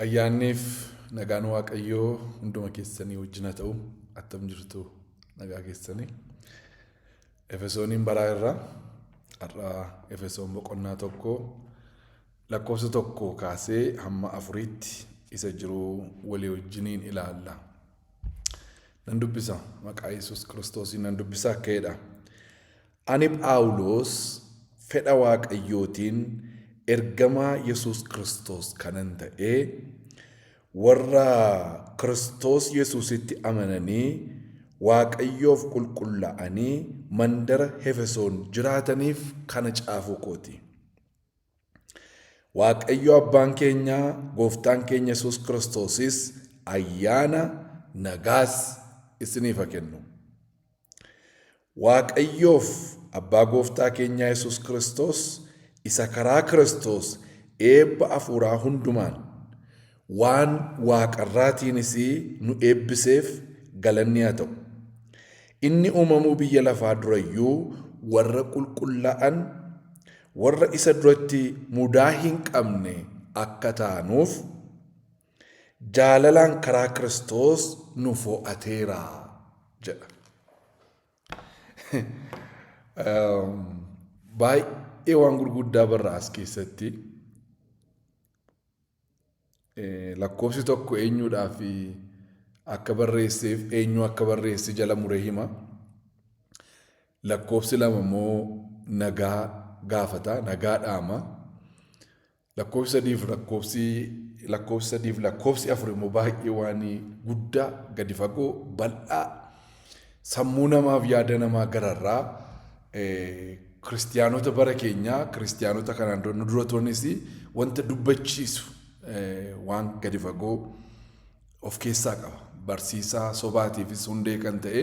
Ayyaanniif nagaan Waaqayyoo hunduma keessanii wajjin haa ta'u. Attam jirtu nagaa keessanii. Efesooniin baraa irraa har'a Efesoon boqonnaa 1 lakkoofsa 1 kaasee hamma afuriitti isa jiru walii wajjiniin ilaalla. Nan dubbisa maqaa Yesuus Kiristoosiin nan dubbisa akka jedha. Ani Phaawulos fedha Waaqayyootiin ergamaa Yesuus Kiristoos kanan ta'e, warra Kiristoos Yesuusitti amananii Waaqayyoof qulqullaa'anii mandara Hefesoon jiraataniif kana caafuu koo ti. Waaqayyo Abbaan keenya, Gooftaan keenya Yesuus Kiristoosis ayyaana, nagaas isiniif haa kennu. Waaqayyoof Abbaa Gooftaa keenyaa Yesuus Kiristoos isa karaa Kiristoos eebba hafuuraa hundumaan waan waaqarraatiinis nu eebbiseef galanni haa ta'u. Inni uumamuu biyya lafaa durayyuu warra qulqullaa'an, warra isa duratti mudaa hin qabne akka taanuuf, jaalalaan karaa Kiristoos nu fo'ateera jedha. Baay'ee waan gurguddaa barra as keessatti. Lakkoofsi tokko eenyuudhaaf akka barreesseef eenyu akka barreesse jala muree hima. Lakkoofsi lama immoo nagaa gaafata, nagaa dhaama. Lakkoofsi sadiif lakkoofsi lakkoofsi sadiif lakkoofsi afur immoo baay'ee waan guddaa gadi fagoo bal'aa sammuu namaaf yaada namaa gararraa kiristiyaanota bara keenyaa kiristiyaanota kanaan dura nu dura turanis wanta dubbachiisu waan gadi fagoo of keessaa qaba. Barsiisaa sobaatiifis hundee kan ta'e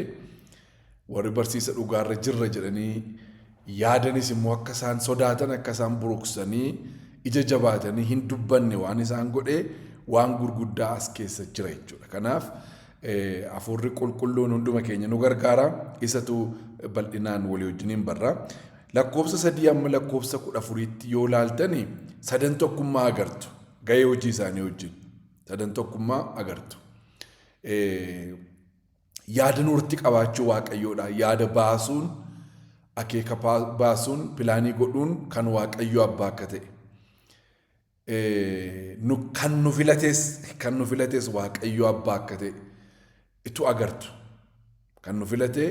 warri barsiisa dhugaarra jirra jedhanii yaadanis immoo akka isaan sodaatan akka isaan buruqsanii ija jabaatanii hin dubbanne waan isaan godhe waan gurguddaa as keessa jira jechuudha. Kanaaf hafuurri qulqulluun hunduma keenya nu gargaara. Isatu bal'inaan walii wajjiniin barra. Lakkoofsa 3 amma lakkoofsa 14tti yoo laaltani sadan tokkummaa agartu. Gahee hojii isaanii wajjin sadan tokkummaa agartu. Yaada nurratti qabaachuu Waaqayyoodha. Yaada baasuun, akeeka baasuun, pilaanii godhuun kan Waaqayyo abbaa akka ta'e. Nu kan nu filates kan nu filates Waaqayyo abbaa akka ta'e itu agartu. Kan nu filate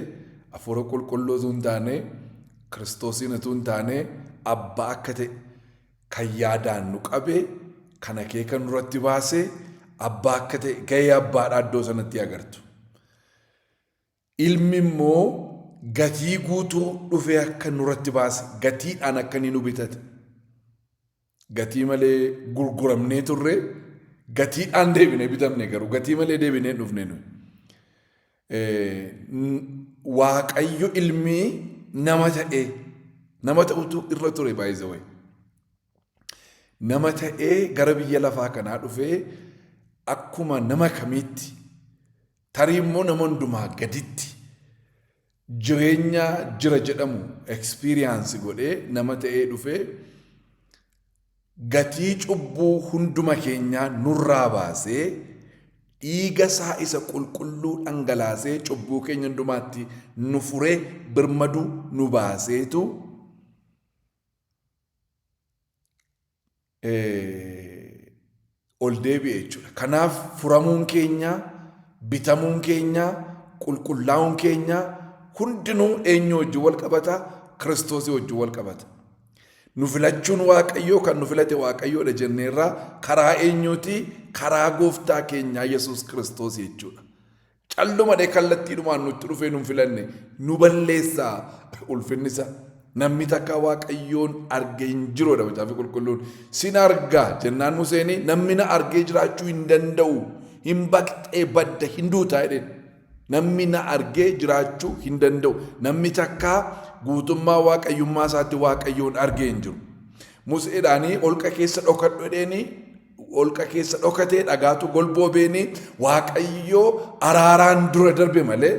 hafuura qulqulluu utuu hin taane Kiristoosiin utuu hin taane abbaa akka ta'e kan yaadaan nu qabe kan akeeka nurratti baase abbaa akka ta'e gahee abbaadhaa iddoo sanatti agartu. Ilmi immoo gatii guutuu dhufee akka nurratti baase gatiidhaan akka inni nu bitate. Gatii malee gurguramnee turre gatiidhaan deebinee bitamne garuu gatii malee deebinee hin dhufne nuyi. Waaqayyo ilmi nama ta'ee nama ta'utu irra ture by the way. Nama ta'ee gara biyya lafaa kanaa dhufee akkuma nama kamiitti tarii immoo nama hundumaa gaditti jireenya jira jedhamu experience godhee nama ta'ee dhufee gatii cubbuu hunduma keenyaa nurraa baasee dhiiga isaa isa qulqulluu dhangalaasee cubbuu keenya hundumaatti nu furee birmaduu nu baaseetu ol deebi'e jechuudha. Kanaaf furamuun keenya, bitamuun keenya, qulqullaa'uun keenya hundinuu eenyu wajjin wal qabata? Kiristoosii wajjin wal qabata. Nu filachuun Waaqayyoo kan nu filate Waaqayyoodha jenneerraa karaa eenyuuti? Karaa gooftaa keenyaa Yesuus Kiristoos jechuudha. Callumadhee kallattiidhumaan nutti dhufee nun filanne nu balleessaa ulfinni isaa. Namni takka Waaqayyoon arge hin jiruudha macaafi qulqulluun. Sin arga jennaan Museen namni na argee jiraachuu hin danda'u. Hin baqxee badda hin duutaa jedheen. Namni na argee jiraachuu hin danda'u. Namni takka guutummaa Waaqayyummaa isaatti Waaqayyoon argee hin jiru. Museedhaanii holqa keessa dhokadhu jedheeni holqa keessa dhokatee dhagaatu golboo beeni Waaqayyo araaraan dura darbe malee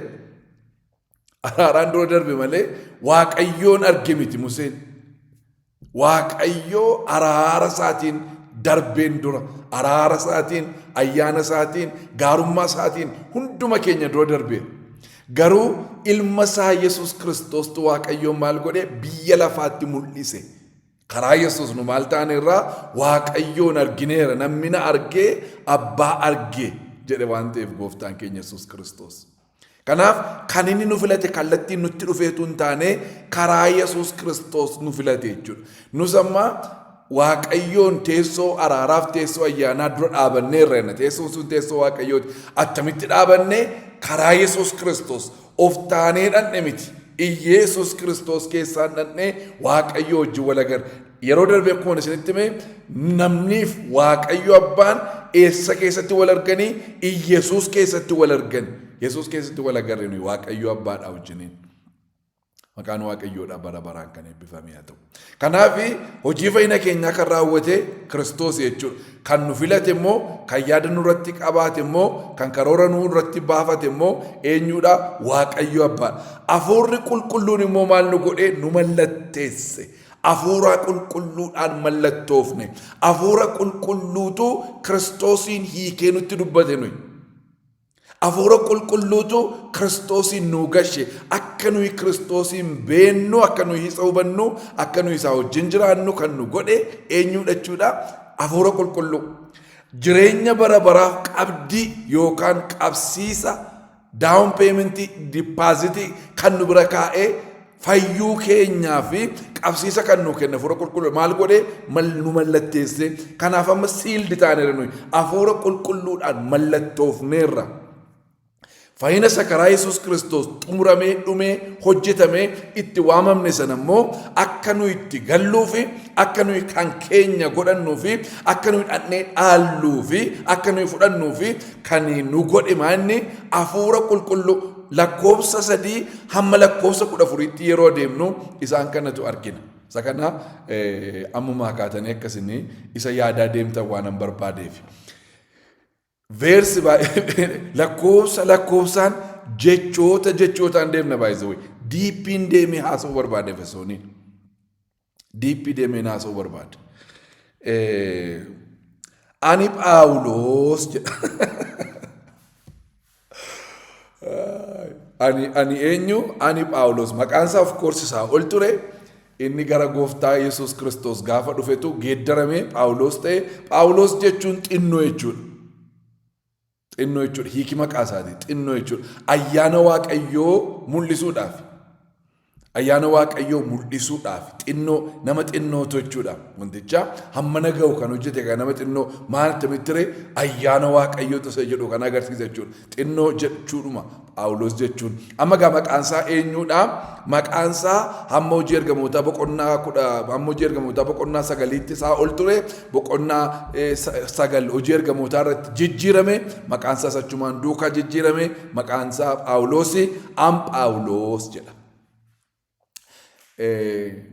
araaraan dura darbe malee Waaqayyoon arge miti Museen. Waaqayyo araara isaatiin darbeen dura araara isaatiin, ayyaana isaatiin, gaarummaa isaatiin hunduma keenya dura darbeera. Garuu ilma isaa Yesuus Kiristoostu Waaqayyoon maal godhe? Biyya lafaatti mul'ise. Karaa Yesuus nu maal taane irraa Waaqayyoon argineera. Namni na argee abbaa arge jedhe waan ta'eef gooftaan keenya Yesuus Kiristoos. Kanaaf kan inni nu filate kallattiin nutti dhufeetu hin taane karaa Yesuus Kiristoos nu filate jechuudha. Nus amma Waaqayyoon teessoo araaraaf teessoo ayyaanaa dura dhaabanneerra jenna. Teessoon sun teessoo Waaqayyooti. Attamitti dhaabanne? Karaa Yesuus Kiristoos. Of taanee dhandhe miti. Iyeesuus Kiristoos keessaan dhandhee Waaqayyoo wajjin wal agarre. Yeroo darbe akkuma isinitti hime namniif Waaqayyo Abbaan eessa keessatti wal arganii? Iyesuus keessatti wal argan. Yesuus keessatti wal agarre nuyi Waaqayyo Abbaadhaa wajjiniin. Maqaan Waaqayyoodha bara baraan kan eebbifame haa ta'u. Kanaaf hojii fayyina keenyaa kan raawwate Kiristoos jechuudha. Kan nu filate immoo, kan yaada nurratti qabaate immoo, kan karoora nurratti baafate immoo eenyudha? Waaqayyo Abbaadha. Hafuurri qulqulluun immoo maal nu godhee? Nu mallatteesse. Hafuura qulqulluudhaan mallattoofne. Hafuura qulqulluutu Kiristoosiin hiikee nutti dubbate nuyi. Hafuura qulqulluutu Kiristoosiin nuu gashe. Akka nuyi Kiristoosiin beennu, akka nuyi isa hubannu, akka nuyi isaa wajjin jiraannu kan nu godhe eenyudha jechuudha? Hafuura qulqulluu. Jireenya bara baraaf qabdii yookaan qabsiisa down payment deposit kan nu bira kaa'ee fayyuu keenyaa fi qabsiisa kan nu kenne hafuura qulqulluu maal godhee nu mallatteesse. Kanaaf amma sealed taaneera nuyi hafuura qulqulluudhaan mallattoofneerra. Fayyina isa karaa Yesuus Kiristoos xumuramee dhumee hojjetamee itti waamamne sana immoo akka nuyi itti galluu fi akka nuyi kan keenya godhannuu fi akka nuyi dhaqnee dhaalluu fi akka nuyi fudhannuu fi kan nu godhe maanni hafuura qulqulluu lakkoofsa 3 hamma lakkoofsa 14tti yeroo adeemnu isaan kanatu argina. Isa kana ammumaa kaatanii akkasin isa yaadaa deemtan waan an barbaadeef. Verse lakkoofsa lakkoofsaan jechoota jechootaan deemna baay'isee deepiin deemee haasa'uu barbaade Efesooniin. Deep deemee haasa'uu barbaade. Ani Phaawulos jedha. Ani eenyu? Ani Phaawulos. Maqaan isaa of course isaa ol ture. Inni gara gooftaa Yesuus Kiristoos gaafa dhufetu geeddarame Phaawulos ta'e. Phaawulos jechuun xinnoo jechuudha. Xinnoo jechuudha. Hiiki maqaa isaati. Xinnoo jechuudha. Ayyaana Waaqayyoo mul'isuudhaaf. Ayyaana Waaqayyoo mul'isuudhaaf xinnoo nama xinnootu jechuudha. Wanticha hammana ga'u kan hojjete kan nama xinnoo maal akkamitti ree ayyaana Waaqayyootu isa jedhu kan agarsiisa jechuudha. Xinnoo jechuudhuma Phaawulos jechuun. Amma gaa maqaan isaa eenyudha? Maqaan isaa hamma hojii ergamootaa boqonnaa kudha hamma hojii ergamootaa boqonnaa sagaliitti isaa ol ture boqonnaa 9 hojii ergamootaa irratti jijjiirame maqaan isaas achumaan duukaa jijjiirame maqaan isaa Phaawulosi am Phaawulos jedha.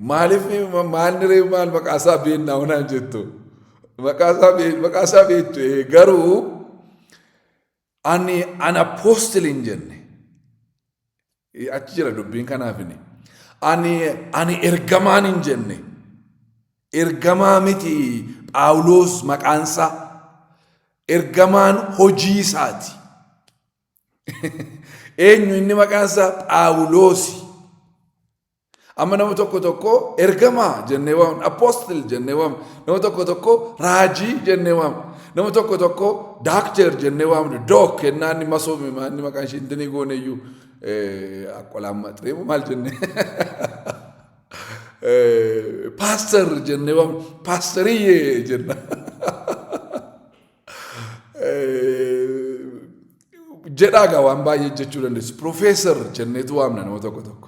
Maaliif maalni ree maal maqaa isaa beennaa onaan jettu? Maqaa isaa beektu garuu ani an apostle hin jenne. Achi jira dubbiin kanaafini. Ani ergamaan hin jenne. Ergamaa miti Phaawulos maqaansaa. Ergamaan hojii isaati. Eenyu inni maqaansaa? Phaawulosi. Amma nama tokko tokko ergamaa jennee waamna, apostle jennee waamna. Nama tokko tokko raajii jennee waamna. Nama tokko tokko doctor jennee waamna. Doc jennaan inni masoomi inni maqaan ishee intinii goone iyyuu akkolaan maxxee maal jennee. Pastor jennee waamna. Paasteriyyee jenna. Jedhaa gaa waan baay'ee jechuu dandeessu. Professor jenneetu waamna nama tokko tokko.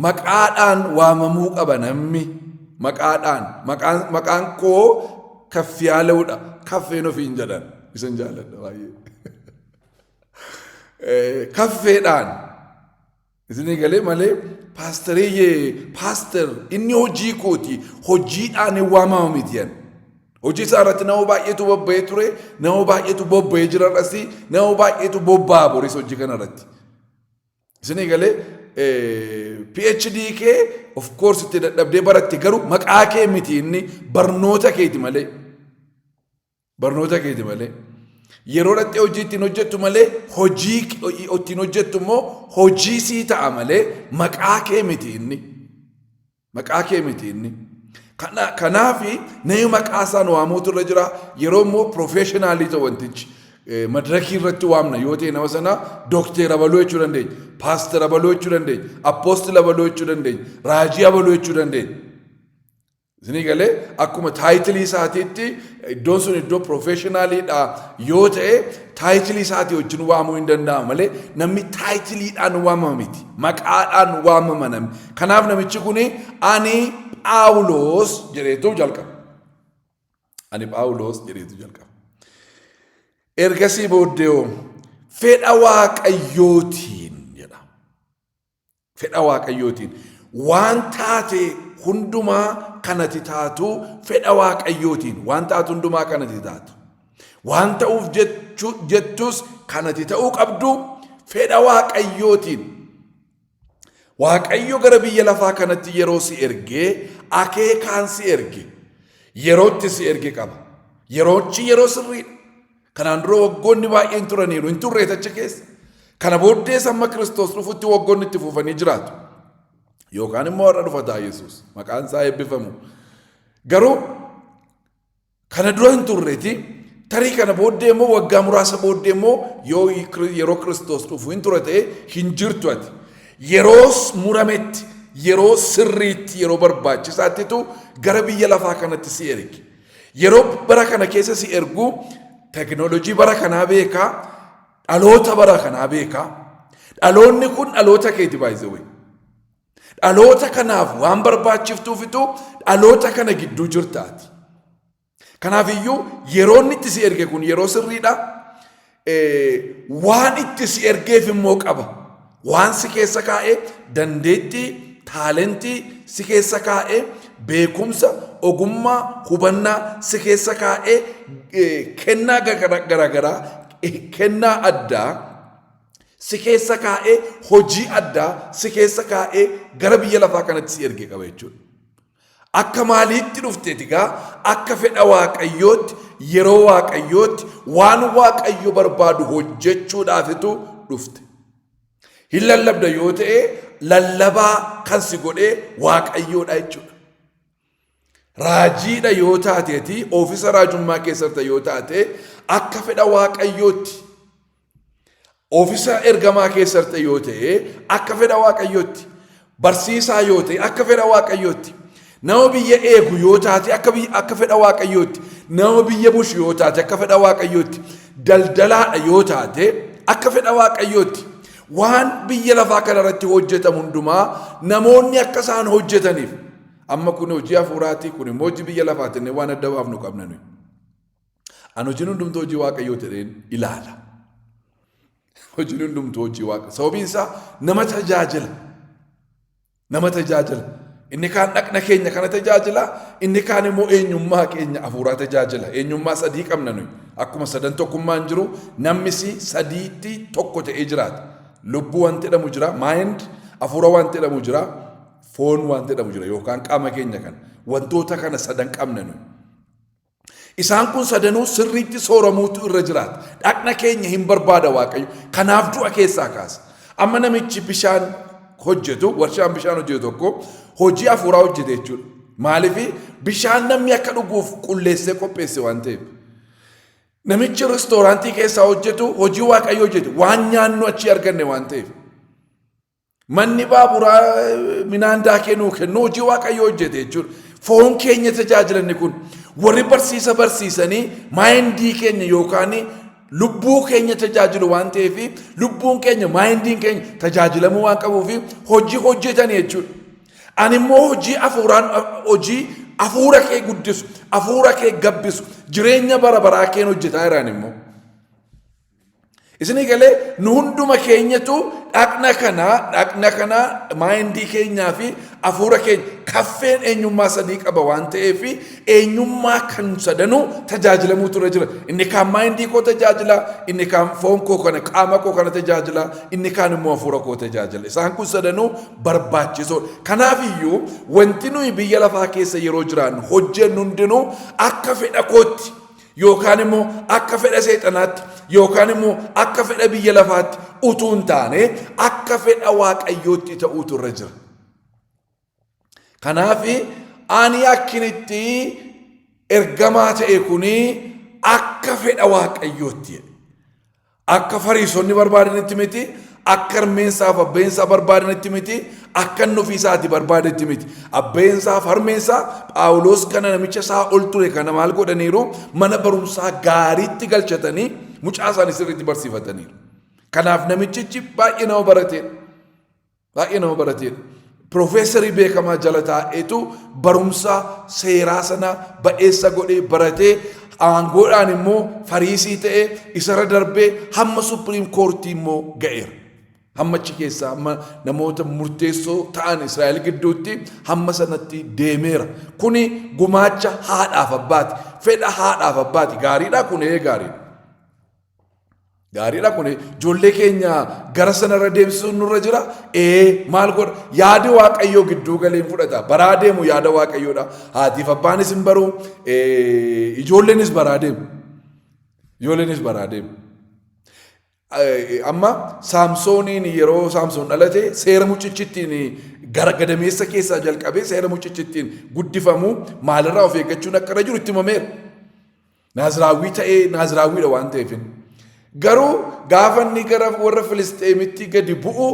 Maqaadhaan waamamuu qaba namni. Maqaadhaan. Maqaan koo Kaffiyaalawudha. Kaffeen ofiin jedhan. Isan jaalladha baay'ee. Kaffeedhaan. Isinii galee malee paasteriyyee pastor inni hojii kooti hojiidhaan hin waamama miti yan. Hojii isaa irratti nama baay'eetu bobba'ee ture, nama baay'eetu bobba'ee jira irratti, nama baay'eetu bobba'a boris hojii kana irratti. Isinii galee PhD kee of course itti dadhabdee baratte, garuu maqaa kee miti inni, barnoota keeti malee. Barnoota keeti malee. Yeroo dhattee hojii ittiin hojjettu malee, hojii ittiin hojjettu immoo hojii sii ta'a malee maqaa kee miti inni. Maqaa kee miti inni. Kanaafi namni maqaa isaan waamuutu irra jira. Yeroo immoo professional ta'u wantichi. Madirakii irratti waamna yoo ta'e, nama sana Dookteer Abaluu jechuu dandeenya. Paaster Abaluu jechuu dandeenya. Apostle Abaluu jechuu dandeenya. Raajii Abaluu jechuu dandeenya. Isinii galee? Akkuma title isaatiitti, iddoon sun iddoo professionaliidha yoo ta'e, title isaatii wajjin waamuu hin danda'amu malee namni titleiidhaan waamama miti. Maqaadhaan waamama namni. Kanaaf namichi kun "Ani Phaawulos" jedheetu jalqaba. "Ani Phaawulos" jedheetu jalqaba. Ergasii booddee "fedha Waaqayyootiin" jedha. Fedha Waaqayyootiin. Waan taate hundumaa kanati taatu fedha Waaqayyootiin. Waan taatu hundumaa kanati taatu. Waan ta'uuf jettus kanati ta'uu qabdu fedha Waaqayyootiin. Waaqayyo gara biyya lafaa kanatti yeroo si ergee akeekaan si erge. Yerootti si erge qaba. Yeroochi yeroo sirriidha. Kanaan dura waggoonni baay'een turaniiru, hin turre achi keessa. Kana booddees amma Kiristoos dhufutti waggoonni itti fufanii jiraatu. Yookaan immoo har'a dhufa ta'a Yesuus. Maqaan isaa eebbifamu. Garuu kana dura hin turreeti. Tarii kana booddee immoo, waggaa muraasa booddee immoo, yoo yeroo Kiristoos dhufu hin ture ta'e, hin jirtu ati. Yeroo murametti, yeroo sirriitti, yeroo barbaachisaattitu gara biyya lafaa kanatti si erge. Yeroo bara kana keessa si ergu teknoolojii bara kanaa beekaa, dhaloota bara kanaa beekaa. Dhaloonni kun dhaloota keeti baay'ee. Dhaloota kanaaf waan barbaachiftuufitu dhaloota kana gidduu jirtaati. Kanaaf iyyuu yeroo inni itti si erge kun yeroo sirriidha. Waan itti si ergeef immoo qaba. Waan si keessa kaa'ee, dandeettii, talent si keessa kaa'ee, beekumsa, ogummaa, hubannaa si keessa kaa'ee, kennaa garaagaraa, kennaa addaa si keessa kaa'ee, hojii addaa si keessa kaa'ee gara biyya lafaa kanatti si erge qaba jechuudha. Akka maaliitti dhufteeti gaa? Akka fedha Waaqayyootti, yeroo Waaqayyootti, waan Waaqayyo barbaadu hojjechuudhaafitu dhufte. Hin lallabda yoo ta'e, lallabaa kan si godhee Waaqayyoodha jechuudha. Raajiidha yoo taateeti, oofisa raajummaa keessatti yoo taate, akka fedha Waaqayyootti. Oofisa ergamaa keessatti yoo ta'e, akka fedha Waaqayyootti. Barsiisaa yoo ta'e, akka fedha Waaqayyootti. Nama biyya eegu yoo taate, akka fedha Waaqayyootti. Nama biyya bushu yoo taate, akka fedha Waaqayyootti. Daldalaadha yoo taate, akka fedha Waaqayyootti. Waan biyya lafaa kanarratti hojjetamu hundumaa namoonni akka isaan hojjetaniif. Amma kun hojii hafuuraati, kun immoo hojii biyya lafaati inni waan adda baafnu qabna nuyi. An hojiin hundumtuu hojii Waaqayyoo ta'een ilaala. Hojiin hundumtuu hojii Waaqa. Sababiin isaa nama tajaajila. Nama tajaajila. Inni kaan dhaqna keenya kana tajaajila, inni kaan immoo eenyummaa keenya hafuuraa tajaajila. Eenyummaa sadii qabna nuyi. Akkuma sadan tokkummaan jiru, namnis sadiitti tokko ta'ee jiraata. Lubbuu wanti jedhamu jira, mind, hafuura wanti jedhamu jira, foon wanti jedhamu jira yookaan qaama keenya kana. Wantoota kana sadan qabna nuyi. Isaan kun sadanuu sirriitti sooramuutu irra jiraata. Dhaqna keenya hin barbaada Waaqayyo. Kanaaf du'a keessaa kaasa. Amma namichi bishaan hojjetu, warshaan bishaan hojjetu tokko hojii hafuuraa hojjete jechuudha. Maaliif? Bishaan namni akka dhuguuf qulleessee qopheesse waan ta'eef. Namichi restooraantii keessaa hojjetu hojii Waaqayyo hojjete, waan nyaannu achii arganne waan ta'eef. Manni baaburaa midhaan daakee nuu kennu hojii Waaqayyo hojjete jechuudha. Foon keenya tajaajilanni kun, warri barsiisa barsiisanii mind keenya yookaan lubbuu keenya tajaajilu waan ta'eef, lubbuun keenya, mindiin keenya tajaajilamuu waan qabuuf hojii hojjetanii jechuudha. Ani immoo hojii hafuuraan, hojii hafuura kee guddisu, hafuura kee gabbisu, jireenya bara baraa keen hojjetaa jiraan immoo. Isinii galee? Nu hunduma keenyatu dhaqna kana mindii keenyaa fi hafuura keenya kaffeen eenyummaa sadii qaba waan ta'eef, eenyummaa kan sadanuu tajaajilamuutu irra jira. Inni kaan mindii koo tajaajila, inni kaan foon koo kana, qaama koo kana tajaajila, inni kaan immoo hafuura koo tajaajila. Isaan kun sadanuu barbaachisoodha. Kanaaf iyyuu wanti nuyi biyya lafaa keessa yeroo jiraannu hojjennu hundinuu akka fedha kootti yookaan immoo akka fedha seexanaatti yookaan immoo akka fedha biyya lafaatti utuu hin taane, akka fedha Waaqayyootti ta'uutu irra jira. Kanaaf ani akkinitti ergamaa ta'e kuni akka fedha Waaqayyootti. Akka Fariisonni barbaadanitti miti, akka harmeensaaf abbeensaa barbaadanitti miti, akka inni ofii isaatii barbaadetti miti. Abbeensaaf harmeensaa Phaawulos kana, namicha isaa ol ture kana, maal godhaniiru? Mana barumsaa gaariitti galchatanii mucaa isaanii sirriitti barsiifataniiru. Kanaaf namichichi baay'ee nama barateedha. Baay'ee nama barateedha. Piroofeesarii beekamaa jala taa'eetu barumsa seeraa sana ba'eessa godhee baratee, aangoodhaan immoo Fariisii ta'ee, isarra darbee hamma Supreme Courtii immoo ga'eera. Hamma achi keessaa hamma namoota murteessoo ta'an Israa'el gidduutti hamma sanatti deemeera. Kuni gumaacha haadhaaf abbaati. Fedha haadhaaf abbaati. Gaariidha kun, ee, gaariidha. Gaariidha kun. Ijoollee keenya gara sanarra deemsisuun nurra jira. Ee, maal godha? Yaadi Waaqayyoo gidduu galeen fudhata. Baraa deemu yaada Waaqayyoodha. Haatiif abbaanis hin baru. Ijoolleenis baraa deemu. Ijoolleenis baraa deemu. Amma Saamsooniin, yeroo Saamsoon dhalate, seera mucichittiin gara gadameessa keessaa jalqabee seera mucichittiin guddifamu, maalirraa of eeggachuun akka irra jiru itti himameera. Naaziraawwii ta'ee, Naaziraawwiidha waan ta'eef. Garuu gaafa inni gara warra Filisxeemitti gadi bu'u,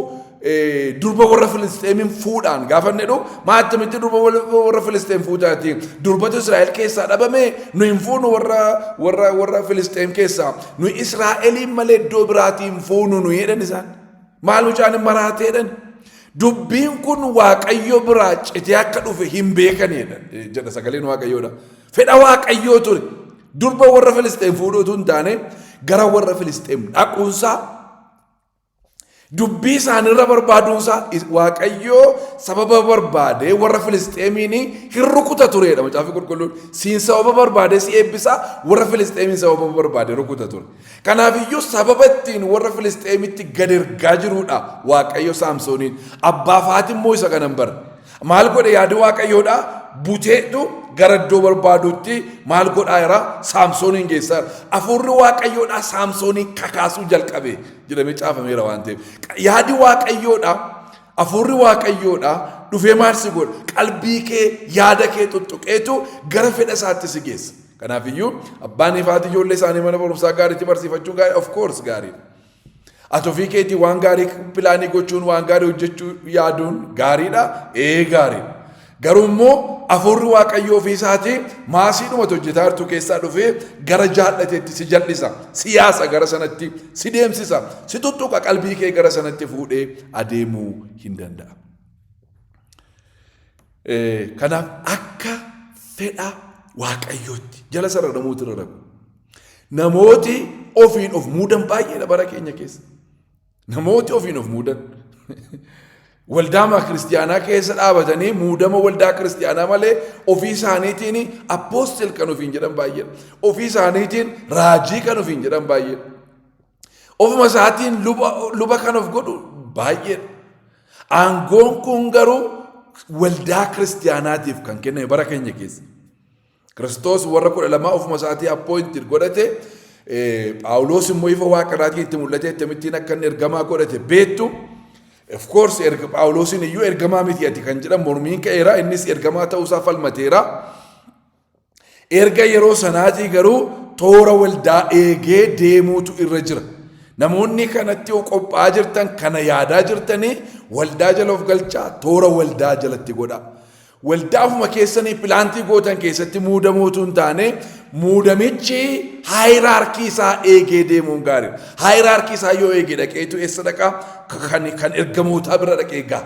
durba warra Filisxeemin fuudhaan gaafa inni jedhu, maattamitti durba warra Filisxeem fuutaati? Durbatu Israa'el keessaa dhabame? Nu hin fuunu warra Filisxeem keessaa, nu Israa'eliin malee iddoo biraatii hin fuunu nu jedhan isaan. Maal, mucaan hin maraateedhan. Dubbiin kun Waaqayyo biraa citee akka dhufe hin beekanidha jedha sagaleen Waaqayyoodha. Fedha Waaqayyoo ture. Durba warra Filisxeem fuudhuu utuu hin taane gara warra Filisxeem dhaquunsaa, dubbii isaanirra barbaaduunsaa, Waaqayyoo sababa barbaadee warra Filisxeemiin hin rukuta turedha Macaafi Qulqulluun. Siin sababa barbaadee si eebbisaa, warra Filisxeemiin sababa barbaadee rukuta ture. Kanaafiyyuu sababa ittiin warra Filisxeemitti gad ergaa jiruudha Waaqayyo Saamsooniin. Abbaa faati immoo isa kanan bara. Maal godhe? Yaadi Waaqayyoodha. Buteetu gara iddoo barbaadutti maal godhaa jira? Saamsooniin geessaa jira. Hafuurri Waaqayyoodha Saamsooniin kakaasuu jalqabe jedhamee caafameera waan ta'eef. Yaadi Waaqayyoodha. Hafuurri Waaqayyoodha dhufee maal si godha? Qalbii kee, yaada kee tuttuqeetu gara fedha isaatti si geessa. Kanaafiyyuu abbaan ifaati ijoollee isaanii mana barumsaa gaariitti barsiifachuun gaarii, of course gaariidha. Ati ofii keetii waan gaarii planii gochuun, waan gaarii hojjechuu yaaduun gaariidha, ee, gaariidha. Garuu immoo hafuurri Waaqayyoo ofii isaatii maasiidhumatu hojjetaa jirtu keessaa dhufee gara jaallateetti si jal'isa, si yaasa, gara sanatti si deemsisa, si tuttuqa, qalbii kee gara sanatti fuudhee adeemuu hin danda'a. Kanaaf akka fedha Waaqayyootti jala sararamuutu irra ragu. Namooti ofiin of muudan baay'eedha bara keenya keessa. Namooti ofiin of muudan. Waldaa kiristiyaanaa keessa dhaabatanii muudama waldaa kiristiyaanaa malee ofii isaaniitiin apostle kan ofiin jedhan baay'eedha. Ofii isaaniitiin raajii kan ofiin jedhan baay'eedha. Ofuma isaatiin luba kan of godhu baay'eedha. Aangoon kun garuu waldaa kiristiyaanaatiif kan kenname bara keenya keessa. Kiristoos warra 12 ofuma isaatii appointed godhate. Phaawulos immoo ifa Waaqarraatiin itti mul'ate, akkamittiin akka inni ergamaa godhate beektu. Of course erga Phaawulosin iyyuu ergamaa miti ati kan jedhan mormiin ka'eera, innis ergamaa ta'uusaa falmateera. Erga yeroo sanaatii garuu toora waldaa eegee deemuutu irra jira. Namoonni kanatti qophaa'aa jirtan, kana yaadaa jirtanii, waldaa jala of galchaa, toora waldaa jalatti godhaa. Waldaa ofuma keessanii plantii gootan keessatti muudamuutu hin taane, muudamichi hierarchy isaa eegee deemuun gaariidha. Hierarchy isaa yoo eegee dhaqeetu eessa dhaqaa? Kan ergamootaa bira dhaqee ga'a.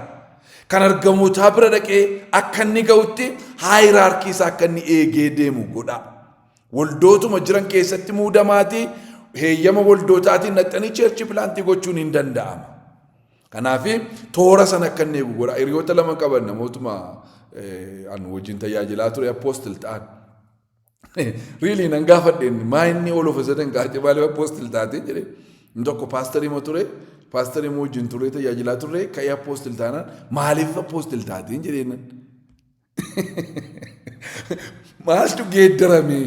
Kan ergamootaa bira dhaqee akka inni ga'utti hierarchy isaa akka inni eegee deemu godha. Waldootuma jiran keessatti muudamaatii, heeyyama waldootaatiin naqxanii church plantii gochuun hin danda'ama. Kanaaf toora sana akka inni eegu godha. Hiriyoota lama qaban namootuma an wajjin tajaajilaa ture apostle ta'an. Really nan gaafadheen maa inni all of a sudden kaatee maaliif apostle taate jedhee. Inni tokko paastarii moo ture, paastarii moo wajjin ture tajaajilaa turre ka'ee apostle taanaan maaliif apostle taate jedheen. Maaltu geeddarame?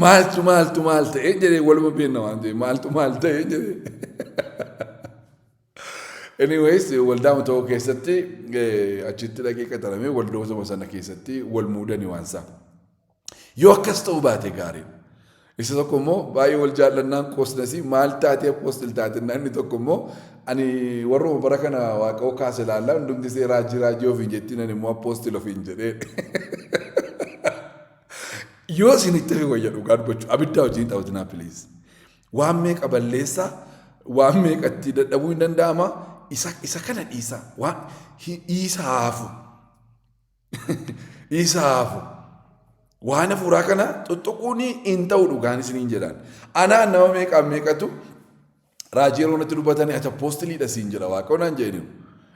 Maaltu maaltu maal ta'e jedhee waluma beekna waan ta'eef maaltu maal ta'e jedhee. Anyways, waldaa tokko keessatti achitti dhaqee qaxaramee waldootuma sana keessatti wal muudani waan isaa. Yoo akkas ta'uu baate gaariidha. Isa tokko immoo baay'ee wal jaallannaan qoosnasi maal taatee apostle taate inni tokko immoo ani warruma bara kana waaqoo kaase ilaallaa hundumti isee raajii raajii ofiin jettiin ani immoo apostle ofiin jedhee. Yoo isinitti fi wayya dhugaa dubbachuu abiddaa wajjin taphatinaa please. Waan meeqa balleessaa, waan meeqatti dadhabuu hin danda'ama. Isa kana dhiisaa. Waan dhiisaa hafu. Dhiisaa hafu. Waan hafuuraa kana tuttuquun hin ta'u dhugaan isiniin jedhaan. Anaan nama meeqaan meeqatu raajii yeroo natti dubbatanii ati apostleiidha siin jedha waaqayyo naan jedhani.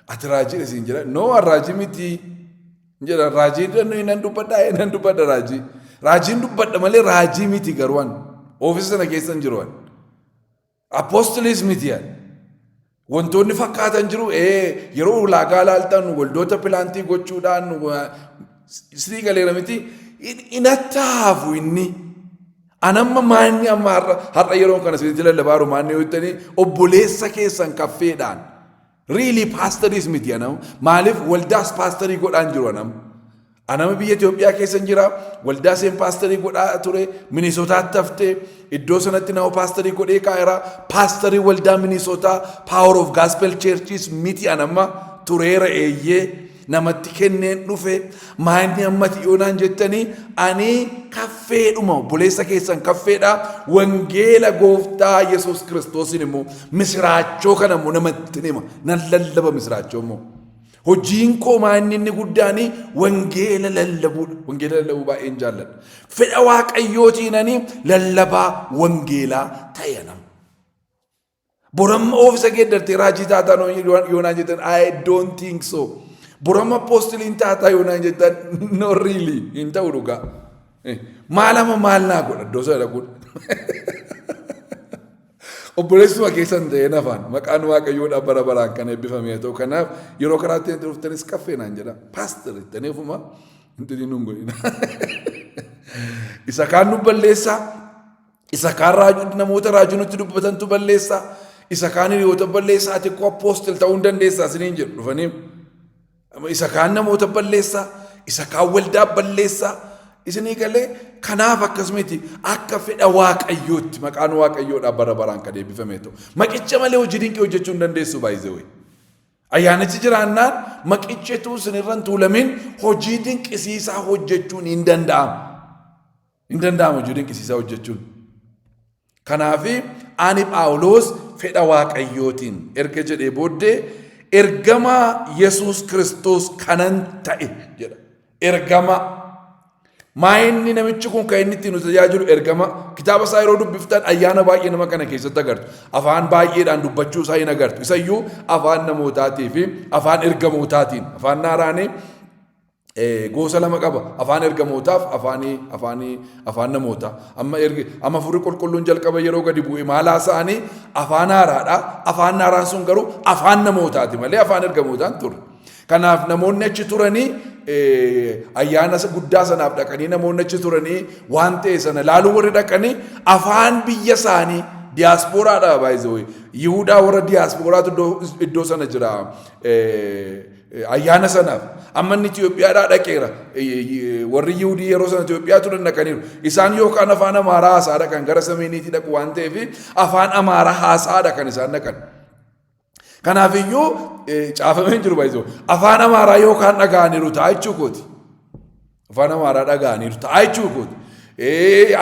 Ati raajiidha siin jedha. No, an raajii miti. Jedha raajii nan dubbadha nan dubbadha raajii. Raajiin dubbadha malee raajii miti garuu an. Oofisa sana keessa hin jiru an. Apostleiis miti an. Wantoonni fakkaatan jiru yeroo ulaagaa laaltan waldoota plant gochuudhaan sirrii galeera miti inattaafu inni. Anamma maanni amma har'a yeroo kana isinitti lallabaaru maanni yoo jettanii obboleessa keessan kaffeedhaan. Really pastoriis miti anam. Maaliif waldaas pastorii godhaan jiru anam. Anama biyya Itoophiyaa keessa jira. Waldaa seen pastorii godhaa ture. Minisootaatti haftee iddoo sanatti nama pastorii godhee kaa'eera. Pastorii waldaa Minisootaa Power of Gospel Churches miti anamma tureera eeyyee. Namatti kenneen dhufe maanni ammati yoonaan jettanii ani kaffeedhuma obboleessa keessan kaffeedha. Wangeela gooftaa Yesuus Kiristoosin immoo misiraachoo kana immoo namatti hima. Nan lallaba misiraachoo immoo. Hojiin koo maanni inni guddaan wangeela lallabuudha. Wangeela lallabuu baay'een jaalladha. Fedha waaqayyootiin ani lallabaa wangeelaa ta'e nama. Boramma oofisa geeddartee raajii taataa yoonaan jettan I don't think so. Boramma apostleiin taataa yoonaan jettan no really hin ta'u dhugaa. Maalama maal naa godha iddoo sana dhaquun. Obboleessuma keessan ta'ee nafaan maqaan waaqayyoodhaa bara baraan kan eebbifame haa ta'u. Kanaaf yeroo karaatti itti dhuftanis kaffee naan jedha. Pastor jettanii ofuma hin nun godhina. Isa kaan nu balleessaa. Isa kaan raajuu namoota raajuu nutti dubbatantu balleessaa. Isa kaan hiriyoota balleessaa ati koo apostle ta'uu hin dandeessaa isiniin jedhu dhufanii. Isa kaan namoota balleessaa. Isa kaan waldaa balleessaa. Isinii galee kanaaf akkasumatti akka fedha waaqayyootti maqaan waaqayyoodhaa bara baraan kan eebbifame ta'u. Maqicha malee hojii dinqii hojjechuu hin dandeessu baay'ee. Ayyaanichi jiraannaan maqichetu isinirra hin tuulamin hojii dinqisiisaa hojjechuun hin danda'amu. Hin danda'amu hojii dinqisiisaa hojjechuun. Kanaaf ani Phaawulos fedha waaqayyootiin erga jedhee booddee ergamaa Yesuus Kiristoos kanan ta'e jedha. Ergamaa. Maa inni namichi kun kan inni ittiin nu tajaajilu ergama. Kitaaba isaa yeroo dubbiftan ayyaana baay'ee nama kana keessatti agartu. Afaan baay'eedhaan dubbachuu isaa hin agartu. Isayyuu afaan namootaatii fi afaan ergamootaatiin. Afaan naaraanii gosa lama qaba. Afaan ergamootaaf afaan namootaa. Amma ergi amma hafuurri qulqulluun jalqaba yeroo gadi bu'e maal haasa'anii afaan haaraadha. Afaan haaraan sun garuu afaan namootaati malee afaan ergamootaan turre. Kanaaf namoonni achi turanii ayyaana guddaa sanaaf dhaqanii namoonni achi turanii waan ta'e sana laaluu warri dhaqanii afaan biyya isaanii diyaaspooraadha baay'ee Yihudaa warra diyaaspooraatu iddoo sana jira ayyaana sanaaf. Amma inni Itoophiyaadhaa dhaqeera. Warri Yihudii yeroo sana Itoophiyaa turan dhaqaniiru. Isaan yookaan afaan Amaaraa haasaa dhaqan gara samiiniitii dhaqu waan ta'eef afaan Amaaraa haasaa dhaqan isaan dhaqan. Kanaafiyyuu caafamee hin jiru baay'isoo. Afaan Amaaraa yookaan dhaga'aniiru ta'a jechuu kooti. Afaan Amaaraa dhaga'aniiru ta'a jechuu kooti.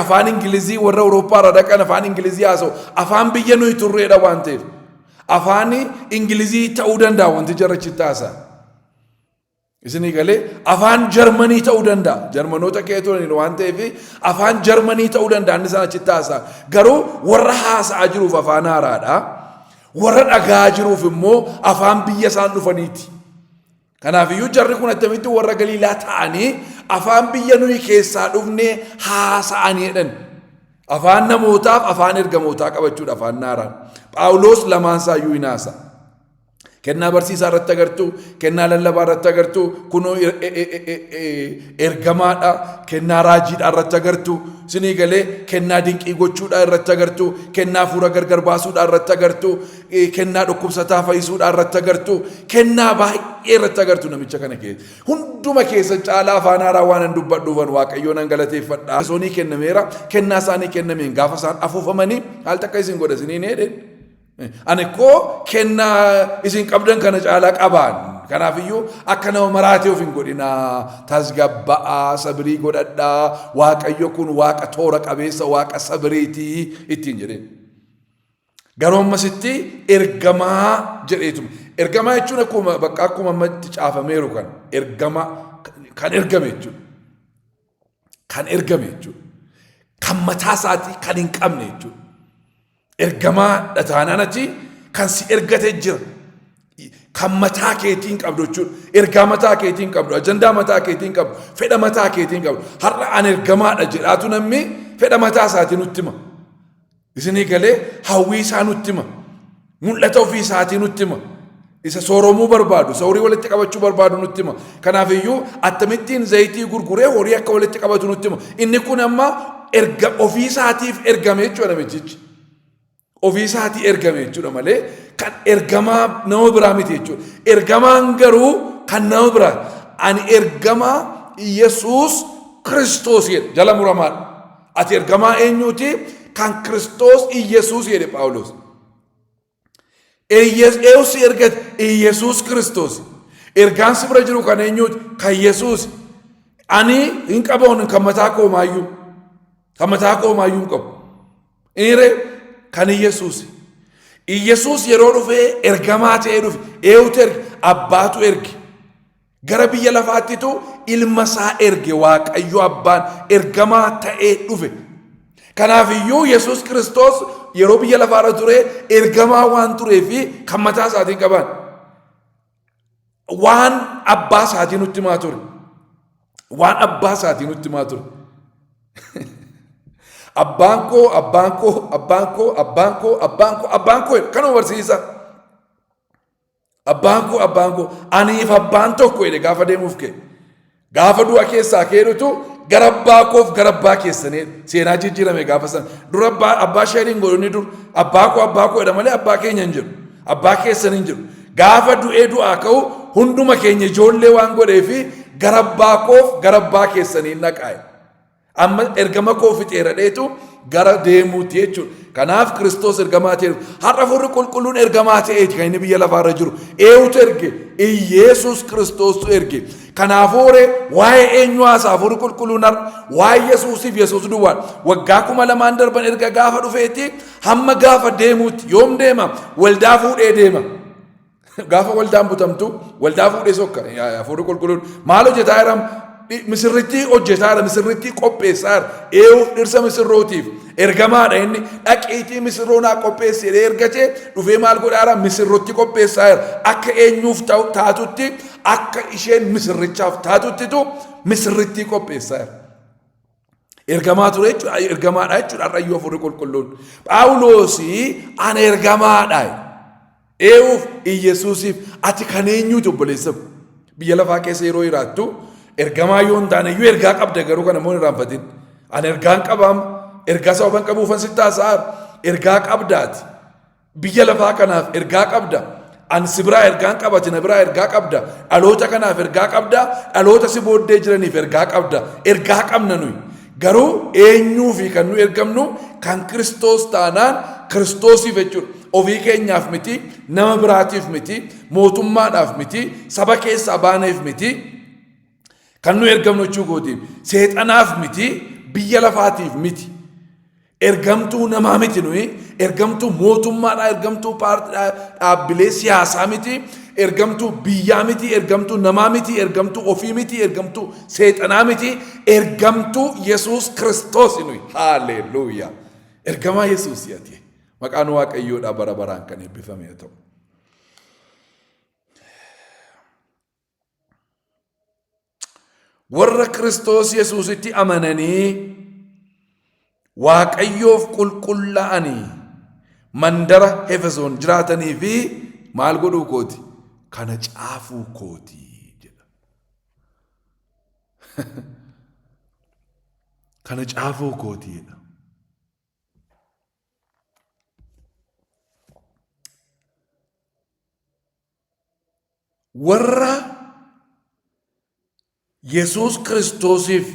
Afaan Ingilizii warra Awurooppaarraa dhaqan afaan Ingilizii haasa'u. Afaan biyya nuyi turreedha waan ta'eef. Afaan Ingilizii ta'uu danda'a wanti jarra achitti haasa'a. Isinii galee afaan Jarmanii ta'uu danda'a. Jarmanoota kee turaniin waan ta'eef afaan Jarmanii ta'uu danda'a inni isaan achitti haasa'a. Garuu warra haasa'aa jiruuf afaan haaraadha. Warra dhagaa jiruuf immoo afaan biyya isaan dhufaniiti. Kanaafiyyuu jarri kun attamitti warra Galiilaa ta'anii afaan biyya nuyi keessaa dhufnee haasa'anii jedhan. Afaan namootaaf afaan ergamootaa qabachuudha afaan naaraan. Phaawulos lamaan isaayyuu hin haasa. Kennaa barsiisaa irratti agartu, kennaa lallabaa irratti agartu, kunoo ergamaadha, kennaa raajiidhaa irratti agartu, sinii galee kennaa dinqii gochuudhaa irratti agartu, kennaa hafuura gargar baasuudhaa irratti agartu, kennaa dhukkubsataa fayyisuudhaa irratti agartu, kennaa baay'ee irratti agartu namicha kana keessa. Hunduma keessa caalaa afaan haaraa waan an dubbadhuufan Waaqayyoon an galateeffadha. Soonii kennameera, kennaa isaanii kennameen gaafa isaan afuufamanii haal takka isin godha isiniin hedheen. Ani koo kennaa isin qabdan kana caalaa qabaan. Kanaafiyyuu akka nama maraatee of hin godhinaa. Tasgabba'aa, sabirii godhadhaa. Waaqayyo kun waaqa toora qabeessa, waaqa sabiriitii ittiin jedheen. Garuu ammasitti ergamaa jedheetuma. Ergamaa jechuun akkuma bakka akkuma ammatti caafameeru kan ergamaa kan ergame jechuudha. Kan ergame jechuudha. Kan mataa isaatii kan hin qabne jechuudha. Ergamaa dha taanaan ati kan si ergate jira. Kan mataa keetii hin qabdu jechuudha. Ergaa mataa keetii hin qabdu, ajandaa mataa keetii hin qabdu, fedha mataa keetii hin qabdu. Har'a an ergamaadha jedhaatu namni fedha mataa isaatii nutti hima. Isinii galee hawwii isaa nutti hima. Mul'ata ofii isaatii nutti hima. Isa sooromuu barbaadu, isa horii walitti qabachuu barbaadu nutti hima. Kanaaf iyyuu akkamittiin zayitii gurguree horii akka walitti qabatu nutti hima. Inni kun amma erga ofii isaatiif ergame jechuudha namichichi. Ofii isaatii ergame jechuudha malee kan ergamaa nama biraa miti jechuudha. Ergamaan garuu kan nama biraa. Ani ergamaa Yesuus Kiristoos jedhe jala muramaadha. Ati ergamaa eenyuuti? Kan Kiristoos Iyyasuus jedhe Phaawulos. Eenyu si ergate? Iyyasuus Kiristoos. Ergaan si bira jiru kan eenyuuti? Kan Yesuus. Ani hin qaboon kan mataa koo maayyuu. Kan mataa koo maayyuu hin qabu. Inni kan Iyyasuus. Iyyasuus yeroo dhufee ergamaa ta'ee dhufe. Eenyutu erge? Abbaatu erge. Gara biyya lafaattitu ilma isaa erge Waaqayyo abbaan ergamaa ta'ee dhufe. Kanaaf iyyuu Yesuus Kiristoos yeroo biyya lafaarra ture ergamaa waan turee fi kan mataa isaatiin qaban waan abbaa isaatiin nutti himaa ture. Waan abbaa isaatiin nutti himaa ture. Abbaan koo, abbaan koo, abbaan koo, abbaan koo, abbaan koo, abbaan koo kanuma barsiisa. Abbaan koo abbaan koo aniif abbaan tokko jedhe gaafa deemuuf ka'e. Gaafa du'a keessaa ka'eetu gara abbaa koof gara abbaa keessanii seenaa jijjiirame gaafa sana. Dura abbaa abbaa sheeriin godhu inni dur abbaa koo abbaa koo jedha malee abbaa keenya hin jiru. Abbaa keessan hin jiru. Gaafa du'ee du'aa ka'u hunduma keenya ijoollee waan godheefi gara abbaa koof gara abbaa keessanii naqaa'e. Amma ergama koo fixeera dheetu gara deemuuti jechuudha. Kanaaf Kiristoos ergamaa ta'e. Har'a Hafuurri Qulqulluun ergamaa ta'eeti kan inni biyya lafaarra jiru. Eenyutu erge? Iyeesuus Kiristoostu erge. Kanaafuu ree waa'ee eenyu haasa'a Hafuurri Qulqulluun har'a? Waa'ee Yesuusiif Yesuus duwwaa. Waggaa 2000 darban erga gaafa dhufeeti hamma gaafa deemuutti yoom deema? Waldaa fuudhee deema. Gaafa waldaan butamtu waldaa fuudhee sokka Hafuurri Qulqulluun maal hojjetaa jira? Misirrittii hojjetaa jira, misirrittii qopheessaa jira. Eewuuf dhirsa misirrootiif ergamaadha inni dhaqiitii misirroo naa qopheessi jedhee ergatee dhufee maal godhaa jira? Misirrotti qopheessaa jira. Akka eenyuuf taatutti akka isheen misirrichaaf taatuttitu misirrittii qopheessaa jira. Ergamaa ture jechuudha. Ergamaadha jechuudha har'ayyuu Hafuurri Qulqulluun. Phaawuloosii ana ergamaadha. Eewuuf Iyyasuusiif ati kan eenyuuti obboleessa ko? Biyya lafaa keessa yeroo jiraattu ergamaa yoo hin taane iyyuu ergaa qabda garuu kana immoo hin irraanfatin. Ani ergaan qabaam ergaa sababan qabuufan sitti haasa'aa ergaa qabdaati. Biyya lafaa kanaaf ergaa qabda. Ani si biraa ergaan qaba, ati na biraa ergaa qabda. Dhaloota kanaaf ergaa qabda, dhaloota si booddee jiraniif ergaa qabda. Ergaa qabna nuyi. Garuu eenyuu fi kan nu ergamnu kan Kiristoos taanaan Kiristoosiif jechuudha. Ofii keenyaaf miti, nama biraatiif miti, mootummaadhaaf miti, saba keessaa baaneef miti. Kan nu ergamnu jechuu kooti. Seexanaaf miti, biyya lafaatiif miti. Ergamtuu namaa miti nuyi, ergamtuu mootummaadhaa, ergamtuu paartiidhaa, dhaabbilee siyaasaa miti, ergamtuu biyyaa miti, ergamtuu namaa miti, ergamtuu ofii miti, ergamtuu seexanaa miti, ergamtuu Yesuus Kiristoos nuyi. Haalleluuyaa. Ergamaa Yesuus ati. Maqaan Waaqayyoodhaa bara baraan kan eebbifame haa ta'u. Warra Kiristoos Yesuusitti amananii Waaqayyoof qulqullaa'anii mandara Efesoon jiraatanii fi maal godhuu kooti? Kana caafuu kooti jedha. Kana caafuu kooti jedha. Warra Yesuus Kiristoosiif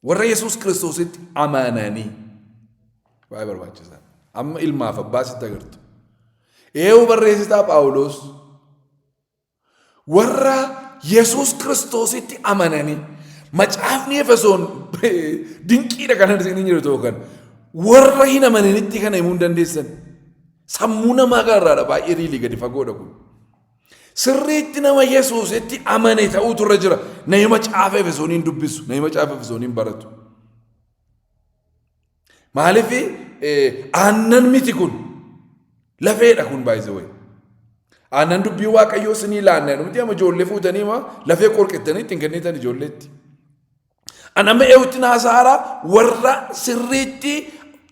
warra Yesuus Kiristoositti amananii baay'ee barbaachisaa. Amma ilmaaf abbaa sitti agartu. Eewu barreessitaa Phaawulos warra Yesuus Kiristoositti amananii macaafni Efesoon dinqiidha kanan isin jiru ta'u kan warra hin amananitti kana himuu hin dandeessan. Sammuu namaa kanarraadha baay'ee riilii gadi fagoodha kun. Sirriitti nama Yesuusitti amane ta'uutu irra jira. Nama macaafa Efesooniin dubbisu, nama macaafa Efesooniin baratu. Maaliif aannan miti kun lafeedha kun baay'isee wayi. Aannan dubbii Waaqayyoo isinii laanna miti amma ijoollee fuutanii ma lafee qorqettanii ittiin kennitan ijoolleetti. An amma eewutti naasaara warra sirriitti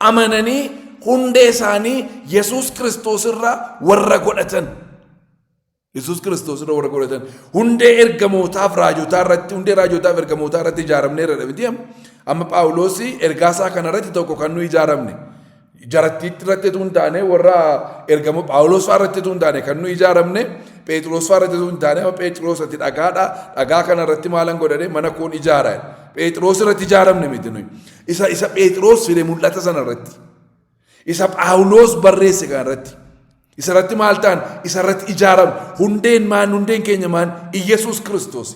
amananii hundee isaanii Yesuus Kiristoos irra warra godhatan. Yesuus Kiristoos irra warra godhatan hundee ergamootaaf raajotaa irratti hundee raajotaaf ergamootaa irratti ijaaramneerra dha miti amma Phaawulos ergaa isaa kana irratti tokko kan nu ijaaramne jarattiitti irratti utuu hin taane warra ergamo Phaawulos fa'aa irratti utuu hin taane kan nu ijaaramne Pheexiroos fa'aa irratti utuu hin taane amma Pheexiroos ati dhagaadha dhagaa kana irratti maalan godhadhe mana koon ijaara Pheexiroos irratti ijaaramne miti nuyi isa isa Pheexiroos fide mul'ata sana irratti Isa Phaawulos barreesse kana irratti. Isa irratti maal ta'an? Isa irratti ijaaramu. Hundeen maan? Hundeen keenya maan? Iyyasuus Kiristoos.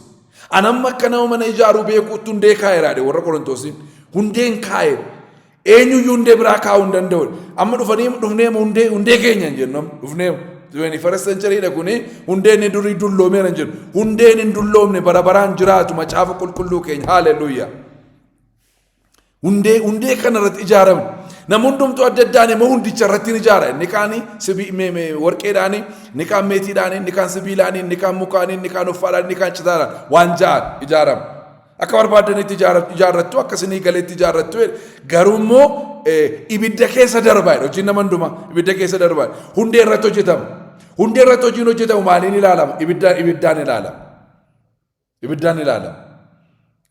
An amma akka nama mana ijaaruu beekuutti hundee kaa'eera jedhe warra Qorontoosiin. Hundeen kaa'e. Eenyuyyuu hundee biraa kaa'uu hin danda'u. Amma dhufanii dhufnee hundee hundee keenya hin jennu amma dhufnee. 21st century dha kuni hundeen inni durii dulloomeera hin jennu. Hundeen hin dulloomne bara baraan jiraatu macaafa qulqulluu keenya. Haaleluyyaa. Hundee hundee kana irratti ijaarame. Nama hundumtuu adda addaan immoo hundicha irratti ni ijaara. Inni kaan warqeedhaan, inni kaan meetiidhaan, inni kaan sibiilaan, inni kaan mukaan, inni kaan uffaadhaan, inni kaan citaadhaan waan ja'an ijaarama. Akka barbaadanitti ijaarrattu, akka isinii galetti ijaarrattu. Garuu immoo ibidda keessa darbaa jedha. Hojiin nama hundumaa ibidda keessa darbaa. Hundee irratti hojjetama. Hundee irratti hojiin hojjetamu maaliin ilaalama? Ibiddaan ilaalama. Ibiddaan ilaalama.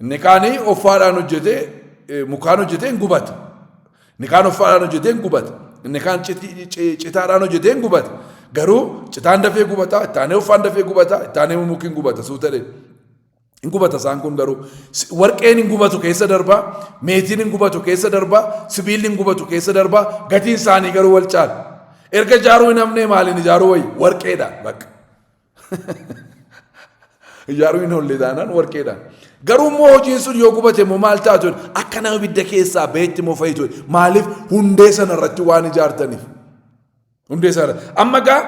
Inni kaanii offaadhaan hojjetee mukaan hojjetee hin gubata. Inni kaan offaadhaan hojjetee hin gubata. Inni kaan citaadhaan hojjetee hin gubata. Garuu citaan dafee gubata, ittaanee uffaan dafee gubata, ittaanee muki hin gubata suuta dheedha. Hin gubata isaan kun garuu warqeen hin gubatu keessa darba, meetiin hin gubatu keessa darba, sibiilli hin gubatu keessa darba, gatiin isaanii garuu wal caala. Erga ijaaruu hin hafnee maaliin ijaaruu wayya? Warqeedhaan bakka. Ijaaruu hin oolle taanaan warqeedhaan. Garuu immoo hojiin sun yoo gubate immoo maal taatu akka nama ibidda keessaa bahetti immoo fayitu. Maaliif hundee sana irratti waan ijaartaniif. Hundee sana irratti. Amma gaa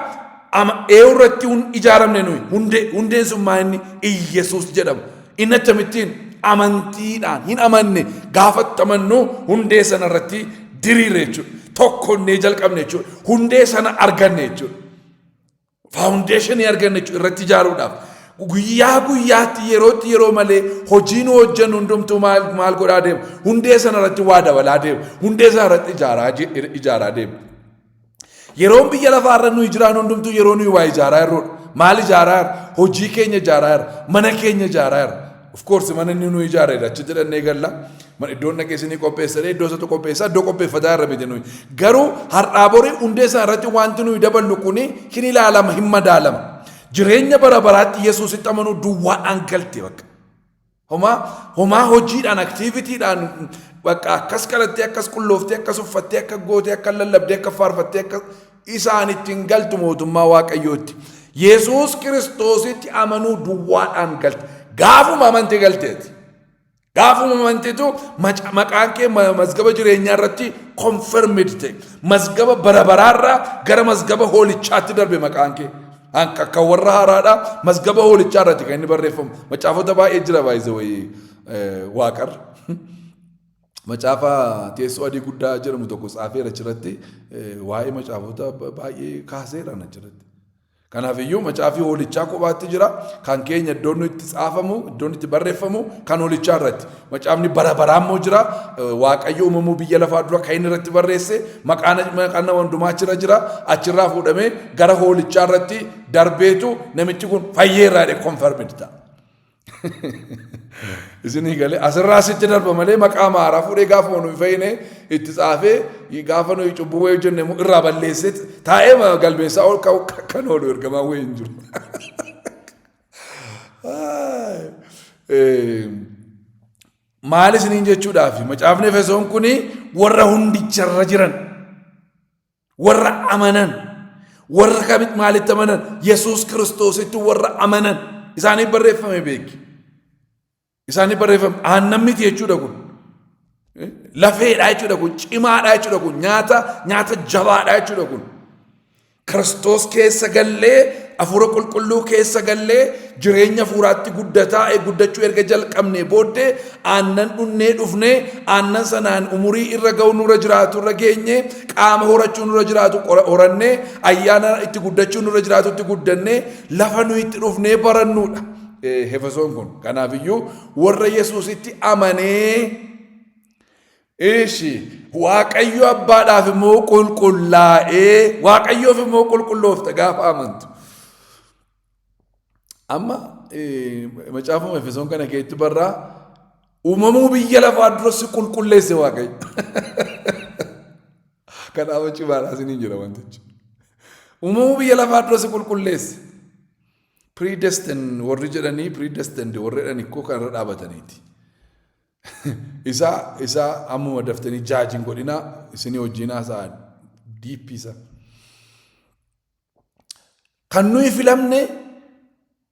ama eeyu irratti ijaaramne nuyi hundee hundeen sun maa inni Iyyasuus jedhama. Inni akkamittiin amantiidhaan hin amanne gaafa itti amannu hundee sana irratti diriire jechuudha. Tokkonnee jalqabne jechuudha. Hundee sana arganne jechuudha. Faawundeeshinii arganne jechuudha irratti ijaaruudhaaf. Guyyaa guyyaatti yerootti yeroo malee hojii nu hojjennu hundumtuu maal maal godhaa deema? Hundee sana irratti waa dabalaa deema. Hundee sana irratti ijaaraa ijaaraa deema. Yeroon biyya lafaa irra nuyi jiraannu hundumtuu yeroo nuyi waa ijaaraa jirrudha. Maal ijaaraa jirra? Hojii keenya ijaaraa jirra. Mana keenya ijaaraa jirra. Of course mana inni nu ijaareera achi jedhannee galla. Mana iddoon dhaqee isinii qopheessadhe iddoo isatu qopheessa iddoo qopheeffataa irra miti nuyi. Garuu har'aa borii hundee isaa irratti wanti nuyi daballu kuni hin ilaalama hin madaalama. Jireenya bara baraatti Yesuusitti amanuu duwwaadhaan galte bakka. Homaa homaa hojiidhaan aktiivitiidhaan bakka akkas kadhattee akkas qullooftee akkas uffattee akka gootee akka lallabdee akka faarfattee akka isaan ittiin galtu mootummaa Waaqayyootti. Yesuus Kiristoositti amanuu duwwaadhaan galte. Gaafuma amante galteeti. Gaafuma amanteetu maqaan kee mazgaba jireenyaa irratti confirmed ta'e. Mazgaba bara baraarraa gara mazgaba hoolichaatti darbe maqaan kee. Akka warra haaraadha mazgaba hoolichaa irratti kan inni barreeffamu. Macaafota baay'ee jira baay'ee wayii waaqarra. Macaafa Teessoo Adii Guddaa jedhamu tokko tsaafeera achirratti, waa'ee macaafota baay'ee kaaseera achirratti. Kanaaf iyyuu macaafi hoolichaa kophaatti jira. Kan keenya iddoon nu itti tsaafamu, iddoon itti barreeffamu kan hoolichaa irratti. Macaafni bara baraa immoo jira. Waaqayyo uumamuu biyya lafaa dura kan inni irratti barreesse maqaan maqaan nama hundumaa achirra jira. Achirraa fuudhamee gara hoolichaa irratti darbeetu namichi kun fayyeerraa jedhee confirmed ta'a. Isinii galee asirraa asitti darba malee maqaa maaraa fuudhee gaafa nuyi fayyine itti tsaafee gaafa nuyi cubbuu wayii hojjenne immoo irraa balleessee taa'ee galmeessaa ol ka'u kan oolu ergamaan wayii hin jiru. Maal isiniin jechuudhaaf macaafni Efesoon kun warra hundicharra jiran, warra amanan, warra kamitti, maalitti amanan? Yesuus Kiristoositti warra amanan isaaniif barreeffame. Beeki, isaaniif barreeffame. Aannan miti jechuudha kun, lafeedha jechuudha kun, cimaadha jechuudha kun, nyaata nyaata jabaadha jechuudha kun. Kiristoos keessa gallee, hafuura qulqulluu keessa gallee, jireenya hafuuraatti guddataa guddachuu erga jalqabne booddee, aannan dhunnee dhufnee, aannan sanaan umurii irra ga'u nurra jiraatu irra geenye, qaama horachuu nurra jiraatu horannee, ayyaana itti guddachuu nurra jiraatu itti guddannee, lafa nuyi itti dhufnee barannuudha. Efesoon kun kanaafiyyuu warra Yesuusitti amanee, ishi, Waaqayyo abbaadhaaf immoo qulqullaa'ee, Waaqayyoof immoo qulqulloofta gaafa amantu. Amma macaafuma Efesoon kana keessatti barraa uumamuu biyya lafaa dura si qulqulleesse Waaqayyo. Kanaaf cimaadhaa isiniin jira wantichi. Uumamuu biyya lafaa dura si qulqulleesse. Predestined warri jedhanii, predestined warri jedhan ikkoo kanarra dhaabataniiti. Isa ammuma daftanii judge hin godhinaa, isinii wajjin haasa'a deep isa. Kan nuyi filamne,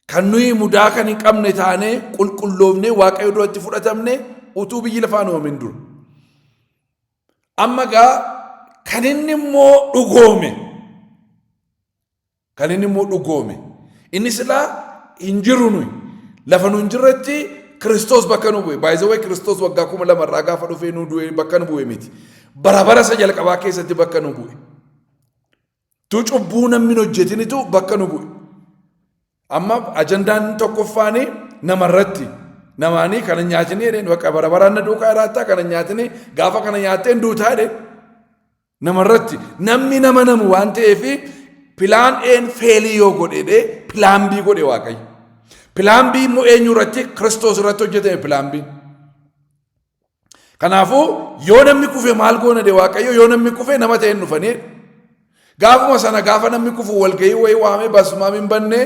kan nuyi mudaa kan hin qabne taanee qulqulloofnee Waaqayyo duratti fudhatamne utuu biyyi lafaa hin uumamin dura. Amma gaa kan inni immoo dhugoome, kan inni immoo dhugoome, inni silaa hin jiru, nuyi lafa nu hin jirretti Kiristoos bakka nu bu'e. Baay'ee Kiristoos waggaa 2000 irraa gaafa dhufee nu du'e bakka nu bu'e miti. Bara bara isa jalqabaa keessatti bakka nu bu'e. Tu cubbuu namni hin hojjetinitu bakka nu bu'e. Amma ajandaan tokkoffaanii namarratti namaanii kana nyaatini jedheen, bakka bara baraan na duukaa jiraattaa, kana nyaatini, gaafa kana nyaattee duutaa jedheen. Namarratti namni nama namu waan ta'eef, plan A'n fail yoo godhedhe, plan B godhe Waaqayyo. Plan B immoo eenyu irratti? Kiristoos irratti hojjetame plan B. Kanaafuu yoo namni kufe maal goona de Waaqayyo? Yoo namni kufe nama ta'een dhufanii gaafuma sana, gaafa namni kufu walgahii wayii waamee basumaam hin banne.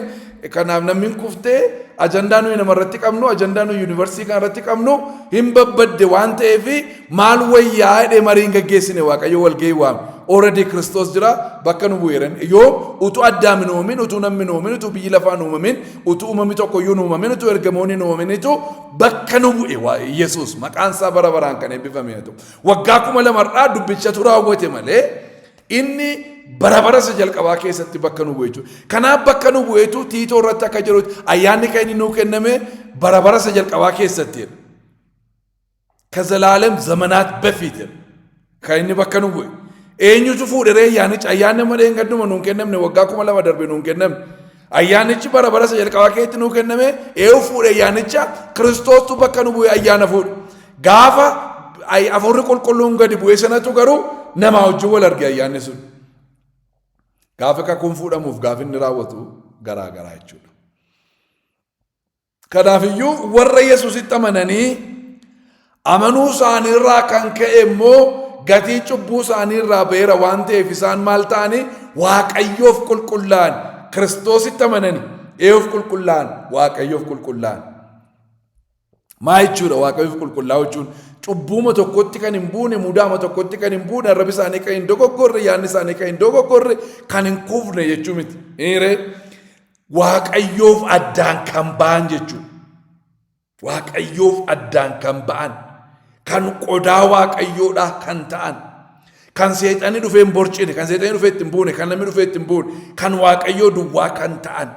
Kanaaf namni hin kuftee, ajandaa nuyi namarratti qabnu, ajandaa nuyi yuunivarsiitii kanarratti qabnu hin babbadde waan ta'eef, maal wayyaa jedhee marii hin gaggeessine Waaqayyo walgahii waame. Already Kiristoos jira, bakka nu bu'eeran. Yoo utuu Addaam hin uumamin, utuu namni hin uumamin, utuu biyyi lafaa hin uumamin, utuu uumamni tokko iyyuu hin uumamin, utuu ergamoonni hin uumaminitu bakka nu bu'e Yesuus, maqaan isaa bara baraan kan eebbifame haa ta'u. Waggaa 2000rraa dubbichatu raawwate malee inni bara bara isa jalqabaa keessatti bakka nu bu'e jechuudha. Kanaaf bakka nu bu'eetu Tiitoo irratti akka jirutti ayyaanni kan inni nuu kenname bara bara isa jalqabaa keessatti. ከዘላለም ዘመናት በፊት kan inni bakka nu bu'e. Eenyutu fuudhe ree ayyaanicha? Ayyaanni amma dheengadduma nuun kennamne, waggaa 2000 darbe nuun kennamne. Ayyaanichi bara bara isa jalqabaa keessatti nuu kenname. Eenyu fuudhe ayyaanicha? Kiristoostu bakka nu bu'e ayyaana fuudhe. Gaafa hafuurri qulqulluun gadi bu'e sanatu garuu namaa wajjin wal arge ayyaanni sun. Gaafa kakuun fuudhamuuf gaafa inni raawwatu garaa garaa jechuudha. Kanaafiyyuu warra Yesuusitti amananii, amanuu isaaniirraa kan ka'e immoo gatii cubbuu isaaniirraa ba'eera waan ta'eef, isaan maal ta'anii? Waaqayyoof qulqullaa'an. Kiristoositti amananii eenyuuf qulqullaa'an? Waaqayyoof qulqullaa'an. Maa jechuudha Waaqayyoof qulqullaa'u jechuun? Cubbuuma tokkotti kan hin buune, mudaama tokkotti kan hin buune, arrabi isaanii kan hin dogoggorre, yaadni isaanii kan hin dogoggorre, kan hin kufne jechuu miti. Hiiree Waaqayyoof addaan kan ba'an jechuudha. Waaqayyoof addaan kan ba'an, kan qodaa Waaqayyoodhaa kan ta'an, kan seexanni dhufee hin borcine, kan seexanni dhufee itti hin buune, kan namni dhufee itti hin buune, kan Waaqayyoo duwwaa kan ta'an.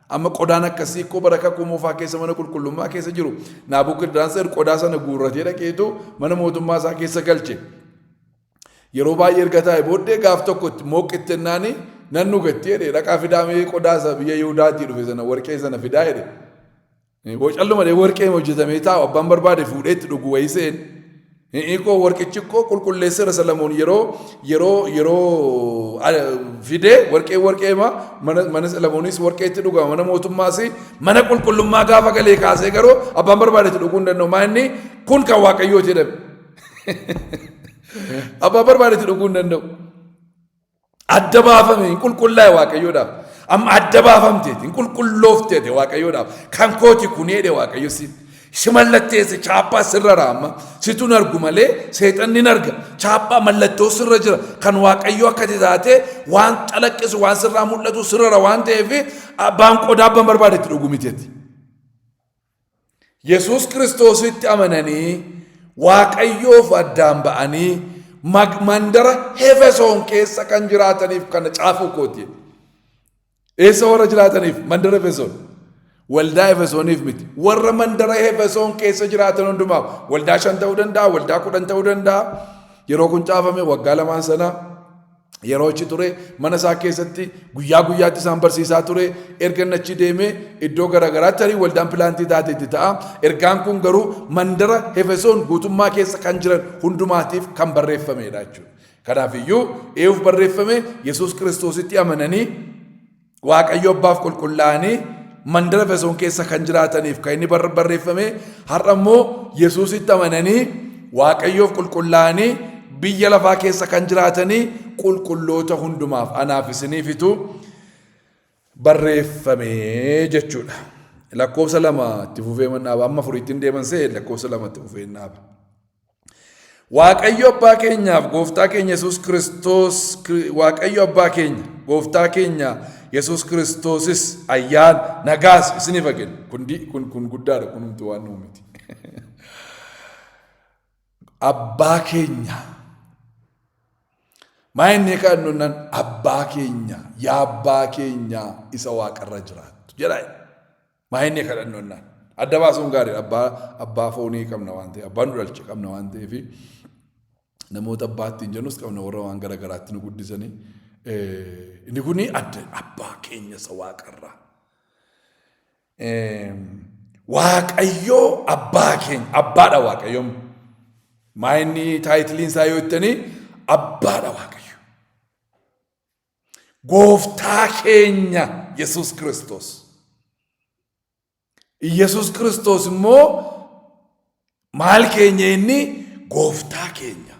Amma qodaan akkasii koo bara kakuu moofaa keessa mana qulqullummaa keessa jiru Naabukadnezar qodaa sana guurratee dhaqeetu mana mootummaa isaa keessa galche. Yeroo baay'ee erga taa'e booddee gaaf tokko itti mooqitti jennaani nan dhugatti jedhe dhaqaa fidaa mee qodaa isa biyya Yihudaatii dhufe sana warqee sana fidaa jedhe. Calluma jedhee warqee hojjetamee taa'u abbaan barbaade fuudhee itti dhugu wayii seen. Hiikoo warqichi koo qulqulleesseera Salamoon yeroo yeroo yeroo fidee warqee warqeema mana mana Salamoonis warqeetti dhugama mana mootummaas mana qulqullummaa gaafa galee kaasee garuu abbaan barbaade itti dhuguu hin danda'u. Maa inni kun kan Waaqayyooti jedhame. Abbaan barbaade itti dhuguu hin danda'u. Adda baafame hin qulqullaa'e Waaqayyoodhaaf. Amma adda baafamteeti hin qulqulloofteeti Waaqayyoodhaaf. Kan kooti kun jedhe Waaqayyo si. Si mallatteesse chaappaa sirra raama. Situ hin argu malee seexanni hin arga. Chaappaa mallattoo sirra jira. Kan Waaqayyo akka ati taate waan calaqqisu waan sirraa mul'atu sirra waan ta'eef abbaan qodaa abbaan barbaade itti dhugu miteeti. Yesuus Kiristoositti amananii Waaqayyoof addaan ba'anii mandara Hefesoon keessa kan jiraataniif kana caafuu kooti. Eessa warra jiraataniif? Mandara Efesoon. Waldaa Efesooniif miti. Warra mandara Efesoon keessa jiraatan hundumaaf. Waldaa 5 ta'uu danda'a, waldaa 10 ta'uu danda'a. Yeroo kun caafame waggaa lamaan sana Yeroo achi ture mana isaa keessatti guyyaa guyyaatti isaan barsiisaa ture. Erga inni achi deemee iddoo garaagaraatti tarii waldaan pilaantii taateetti ta'a. Ergaan kun garuu mandara Efesoon guutummaa keessa kan jiran hundumaatiif kan barreeffamedha jechuudha. Kanaaf iyyuu eeyuuf barreeffame? Yesuus Kiristoositti amananii Waaqayyo Abbaaf qulqullaa'anii mandara Efesoon keessa kan jiraataniif kan inni barreeffame. Har'a immoo Yesuusitti amananii Waaqayyoof qulqullaa'anii biyya lafaa keessa kan jiraatanii qulqulloota hundumaaf anaaf isiniifitu barreeffame jechuudha. Lakkoofsa 2 itti fufee mannaaba amma afuriitti hin deeman se'e lakkoofsa 2 itti fufee naaba. Waaqayyo abbaa keenyaaf gooftaa keenya Yesuus Kiristoos Waaqayyo abbaa keenya gooftaa keenya Yesuus Kiristoosis ayyaan nagaas isiniif haa kennu. Kun kun kun guddaadha kunumti waan nuu miti. Abbaa keenya maa inni kadhannu nan abbaa keenya yaa abbaa keenya isa waaqarra jiraattu jedha. Maa inni kadhannu jennaan. Adda baasuun gaariidha. Abbaa abbaa foonii qabna waan ta'eef, abbaa nu dhalche qabna waan ta'eef, namoota abbaa ittiin jennus qabna warra waan gara garaatti nu guddisanii. Inni kun adda abbaa keenya isa waaqarraa. Waaqayyoo abbaa keenya abbaadha waaqayyoon. Maa inni taayitiliin isaa yoo jettanii abbaadha waaqayyo. Gooftaa keenya Yesuus Kiristoos. Yesuus Kiristoos immoo maal keenya inni gooftaa keenya,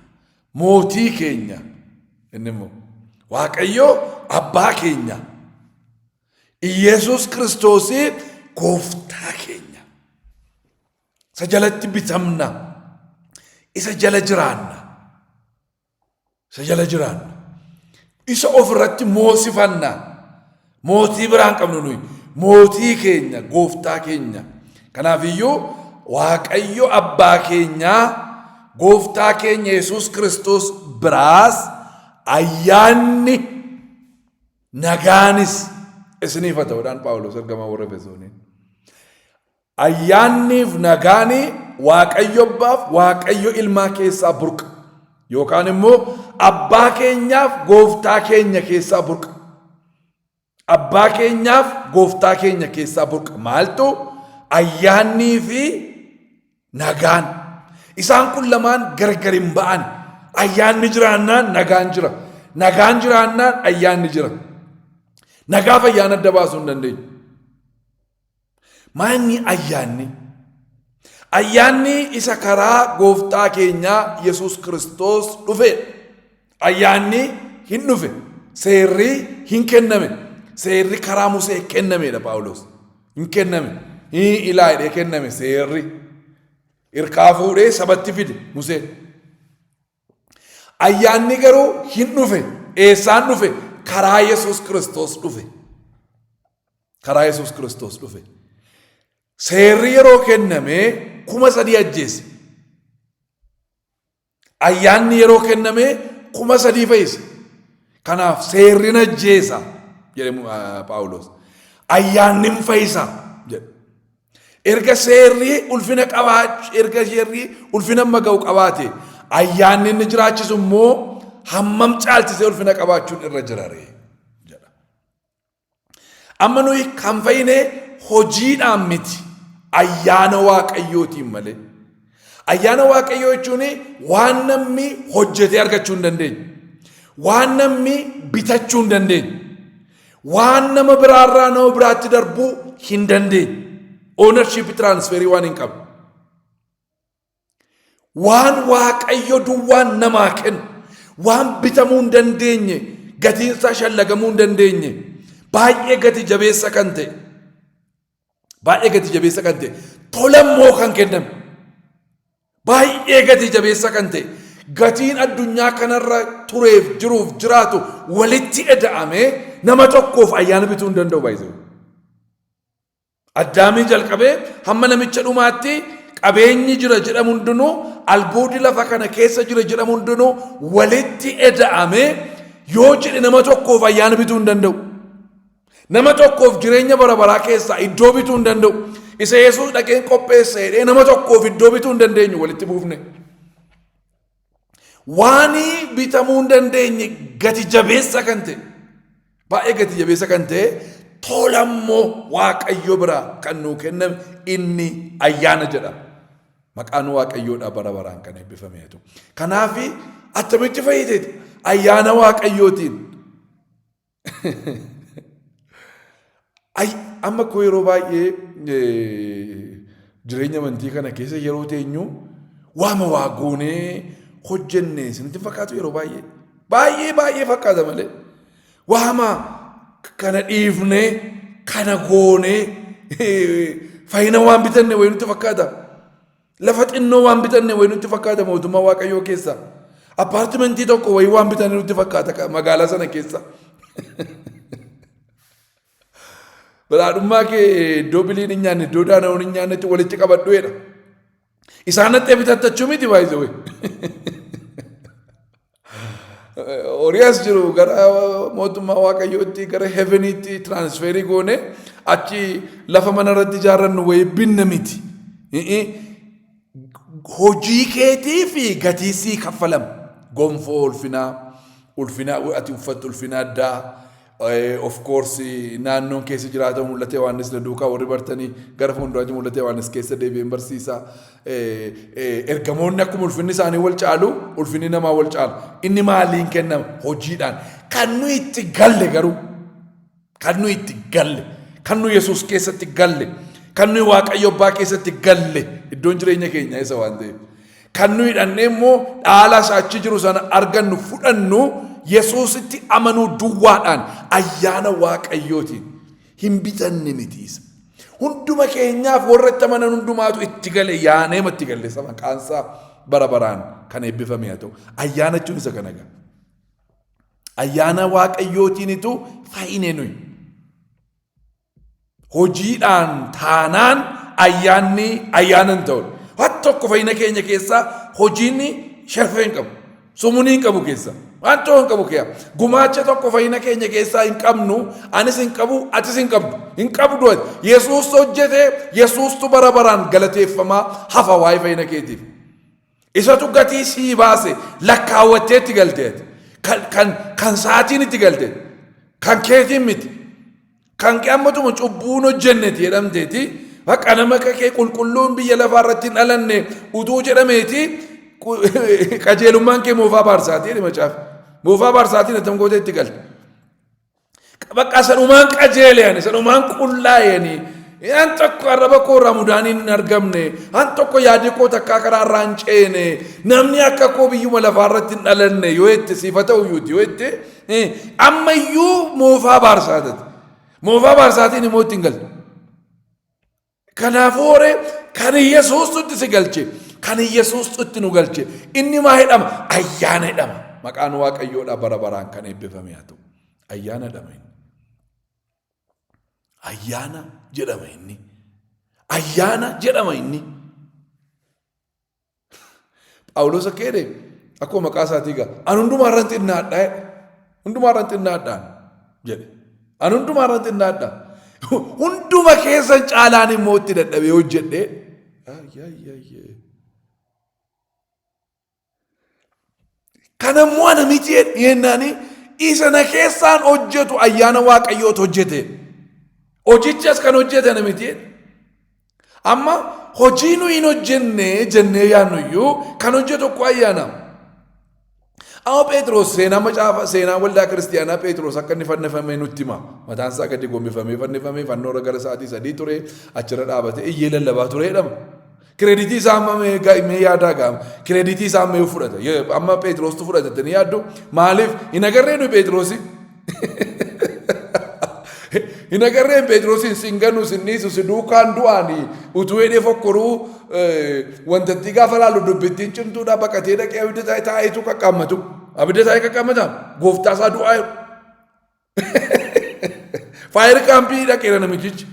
mootii keenya inni immoo Waaqayyo abbaa keenya. Yesuus Kiristoos gooftaa keenya. Isa jalatti bitamna. Isa jala jiraanna. Isa jala jiraanna. Isa ofirratti moosifanna. Mootii biraan qabnu nuyi. Mootii keenya, gooftaa keenya. Kanaaf iyyuu Waaqayyo abbaa keenyaa gooftaa keenya Yesuus Kiristoos biraas ayyaanni nagaanis isiniif haa ta'uudhaan Phaawulos ergamaa warra Efesooniin. Ayyaanniif nagaani Waaqayyo Abbaaf Waaqayyo Ilmaa keessaa burqa. Yookaan immoo Abbaa keenyaaf Gooftaa keenya keessaa burqa. Abbaa keenyaaf Gooftaa keenya keessaa burqa. Maaltu? Ayyaannii fi nagaan. Isaan kun lamaan gargar hin ba'an. Ayyaanni jiraannaan nagaan jira. Nagaan jiraannaan ayyaanni jira. Nagaaf ayyaana adda baasuu hin dandeenyu. Maanni ayyaanni? Ayyaanni isa karaa gooftaa keenyaa Yesuus Kiristoos dhufedha. Ayyaanni hin dhufe. Seerri hin kenname. Seerri karaa Musee kennamedha Phaawulos. Hin kenname. Hin ilaa jedhee kenname seerri. Irkaa fuudhee sabatti fide Museen. Ayyaanni garuu hin dhufe. Eessaan dhufe? Karaa Yesuus Kiristoos dhufe. Karaa Yesuus Kiristoos dhufe. Seerri yeroo kenname 3000 ajjeese. Ayyaanni yeroo kenname 3000 fayyise. Kanaaf seerri na ajjeesa jedhe Phaawulos. Ayyaanni hin fayyisa jedhe. Erga seerri ulfina qabaach erga seerri ulfina amma ga'u qabaate ayyaanni inni jiraachisu immoo hammam caalchisee ulfina qabaachuun irra jira ree jedha. Amma nuyi kan fayyine hojiidhaan miti ayyaana Waaqayyootiin malee. Ayyaana Waaqayyoo jechuun waan namni hojjetee argachuu hin dandeenye. Waan namni bitachuu hin dandeenye. Waan nama biraarraa nama biraatti darbuu hin dandeenye. Ownership transferii waan hin qabne. Waan Waaqayyo duwwaan namaa kennu, waan bitamuu hin dandeenye, gatiin isaa shallagamuu hin dandeenye, baay'ee gati jabeessa kan ta'e, baay'ee gati jabeessa kan ta'e, tola immoo kan kenname, baay'ee gati jabeessa kan ta'e, gatiin addunyaa kanarra tureef jiruuf jiraatu walitti eda'amee nama tokkoof ayyaana bituu hin danda'u baay'isee. Addaamii jalqabee hamma namicha dhumaatti qabeenyi jira jedhamu hundinuu albuudi lafa kana keessa jira jedhamu hundinuu walitti eda'amee yoo jedhe nama tokkoof ayyaana bituu hin danda'u. Nama tokkoof jireenya bara baraa keessaa iddoo bituu hin danda'u. Isa Yesuus dhaqeen qopheessa jedhee nama tokkoof iddoo bituu hin dandeenyu walitti buufne. Waan bitamuu hin dandeenye gati jabeessa kan ta'e baay'ee gati jabeessa kan ta'e tola immoo Waaqayyo biraa kan nuu kenname inni ayyaana jedhama. Maqaan Waaqayyoodha bara baraan kan eebbifameetu. Kanaaf attamitti fayyiteeti? Ayyaana Waaqayyootiin. Amma koo yeroo baay'ee jireenya amantii kana keessa yeroo teenyu waama waa goonee hojjenne isinitti fakkaatu yeroo baay'ee. Baay'ee baay'ee fakkaata malee. Waama kana dhiifnee kana goonee fayyina waan bitanne wayii nutti fakkaata. Lafa xinnoo waan bitanne wayii nutti fakkaata mootummaa Waaqayyoo keessa. Appaartimentii tokko wayii waan bitanne nutti fakkaata magaalaa sana keessa. Badhaadhummaa kee iddoo biliin hin nyaanne iddoo daana'uun hin nyaannetti walitti qabadhu jedha. Isaan dhattee bitattachuu miti baay'ee. Horii as jiru gara mootummaa Waaqayyootti gara heaveniitti tiraansferii goone achi lafa mana irratti ijaarrannu wayii binna miti. Hojii keetii fi gatii sii kaffalama. Gonfoo ulfinaa, ulfinaa ati uffattu ulfina addaa, Of course naannoon keessa jiraatan mul'ata Yohaannis na duukaa warri bartanii gara fuulduraatti mul'ata Yohaannis keessa deebi'een barsiisa. Ergamoonni akkuma ulfinni isaanii wal caalu ulfinni namaa wal caala. Inni maaliin kennama? Hojiidhaan. Kan nu itti galle garuu kan nu itti galle kan nu Yesuus keessatti galle kan nu Waaqayyo Abbaa keessatti galle iddoon jireenya keenyaa isa waan ta'eef. Kan nuyi dhannee immoo dhaala isa achi jiru sana argannu fudhannu Yesuusitti amanuu duwwaadhaan ayyaana Waaqayyootiin hin bitanne miti isa. Hunduma keenyaaf warra itti amanan hundumaatu itti gale yaaneema itti galle isa maqaansaa bara baraan kan eebbifame haa ta'u. Ayyaana jechuun isa kana egaa. Ayyaana Waaqayyootiinitu fayyine nuyi. Hojiidhaan taanaan ayyaanni ayyaana hin ta'u. Waan tokko fayyina keenya keessaa hojiin sharfee hin qabu. Sumunii hin qabu keessa. Waan tokko hin qabu keessa. Gumaacha tokko fayyina keenya keessaa hin qabnu. Anis hin qabu, atis hin qabdu. Hin qabdu ati. Yesuus hojjete, Yesuustu bara baraan galateeffamaa hafa waa'ee fayyina keetiif. Isatu gatii sii baase lakkaawwattee itti galte ati. Kan, kan, kan sa'aatiin itti galte. Kan keetiin miti. Kan kee ammatuma cubbuun hojjenneti jedhamteeti. Bakka nama akka kee qulqulluun biyya lafaa irratti hin dhalanne utuu jedhameeti qajeelummaan kee moofaa baarsaatii jedhe macaafi. Moofaa baarsaatiin attam gootee itti galte. Bakka sanumaan qajeele ani sanumaan qullaa'e ani. An tokko arraba koo irraa mudaan hin argamne. An tokko yaadi koo takkaa karaa irraa hin ceene. Namni akka koo biyyuma lafaa irratti hin dhalanne yoo itti siifa ta'u iyyuuti yoo itti ammayyuu moofaa baarsaa taate. Moofaa baarsaatiin immoo ittiin galte. Kanaafuu horee kan Yesuustu itti si galche, kan Yesuustu itti nu galche, inni maa jedhama? Ayyaana jedhama. Maqaan Waaqayyoodhaa bara baraan kan eebbifame haa ta'u. Ayyaana jedhama inni. Ayyaana jedhama inni. Ayyaana jedhama inni. Phaawulos akka jedhe akkuma maqaa isaatii egaa an hundumaa irran xinnaadha jedhe. Hundumaa irran xinnaadhaan jedhe. An hundumaa irran xinnaadha. Hunduma keessan caalaan immoo itti dadhabee hojjedhe. Kana immoo ana miti jennaani isa na keessaan hojjetu ayyaana Waaqayyootu hojjete. Hojichas kan hojjete ana miti. Amma hojii nu hin hojjenne jennee yaadnu iyyuu kan hojjetu tokko ayyaana. Amma Pheexiroos seenaa macaafa seenaa waldaa kiristiyaanaa Pheexiroos akka inni fannifame nutti hima. Mataan isaa gadi gombifamee fannifamee fannoo irra gara sa'aatii 3 ture achirra dhaabatee iyyee lallabaa ture jedhama. Kireeditii isaa amma mee yaadaa gaama. Kireeditii isaa amma yoo fudhata. Amma Pheexiroostu fudhata jettanii yaaddu. Maaliif hin agarree nuyi Pheexiroosi? Hin agarreen Pheexroosiin sin ganu sin dhiisu si duukaan du'aani utuu hidhee fokkoruu wantattii gaafa laalu dubbittiin cimtuudha baqatee dhaqee abidda taa'ee taa'eetu qaqqaammatu. Abidda taa'ee qaqqaammata gooftaa isaa du'aa jiru. Faayir kaampii dhaqeera namichichi.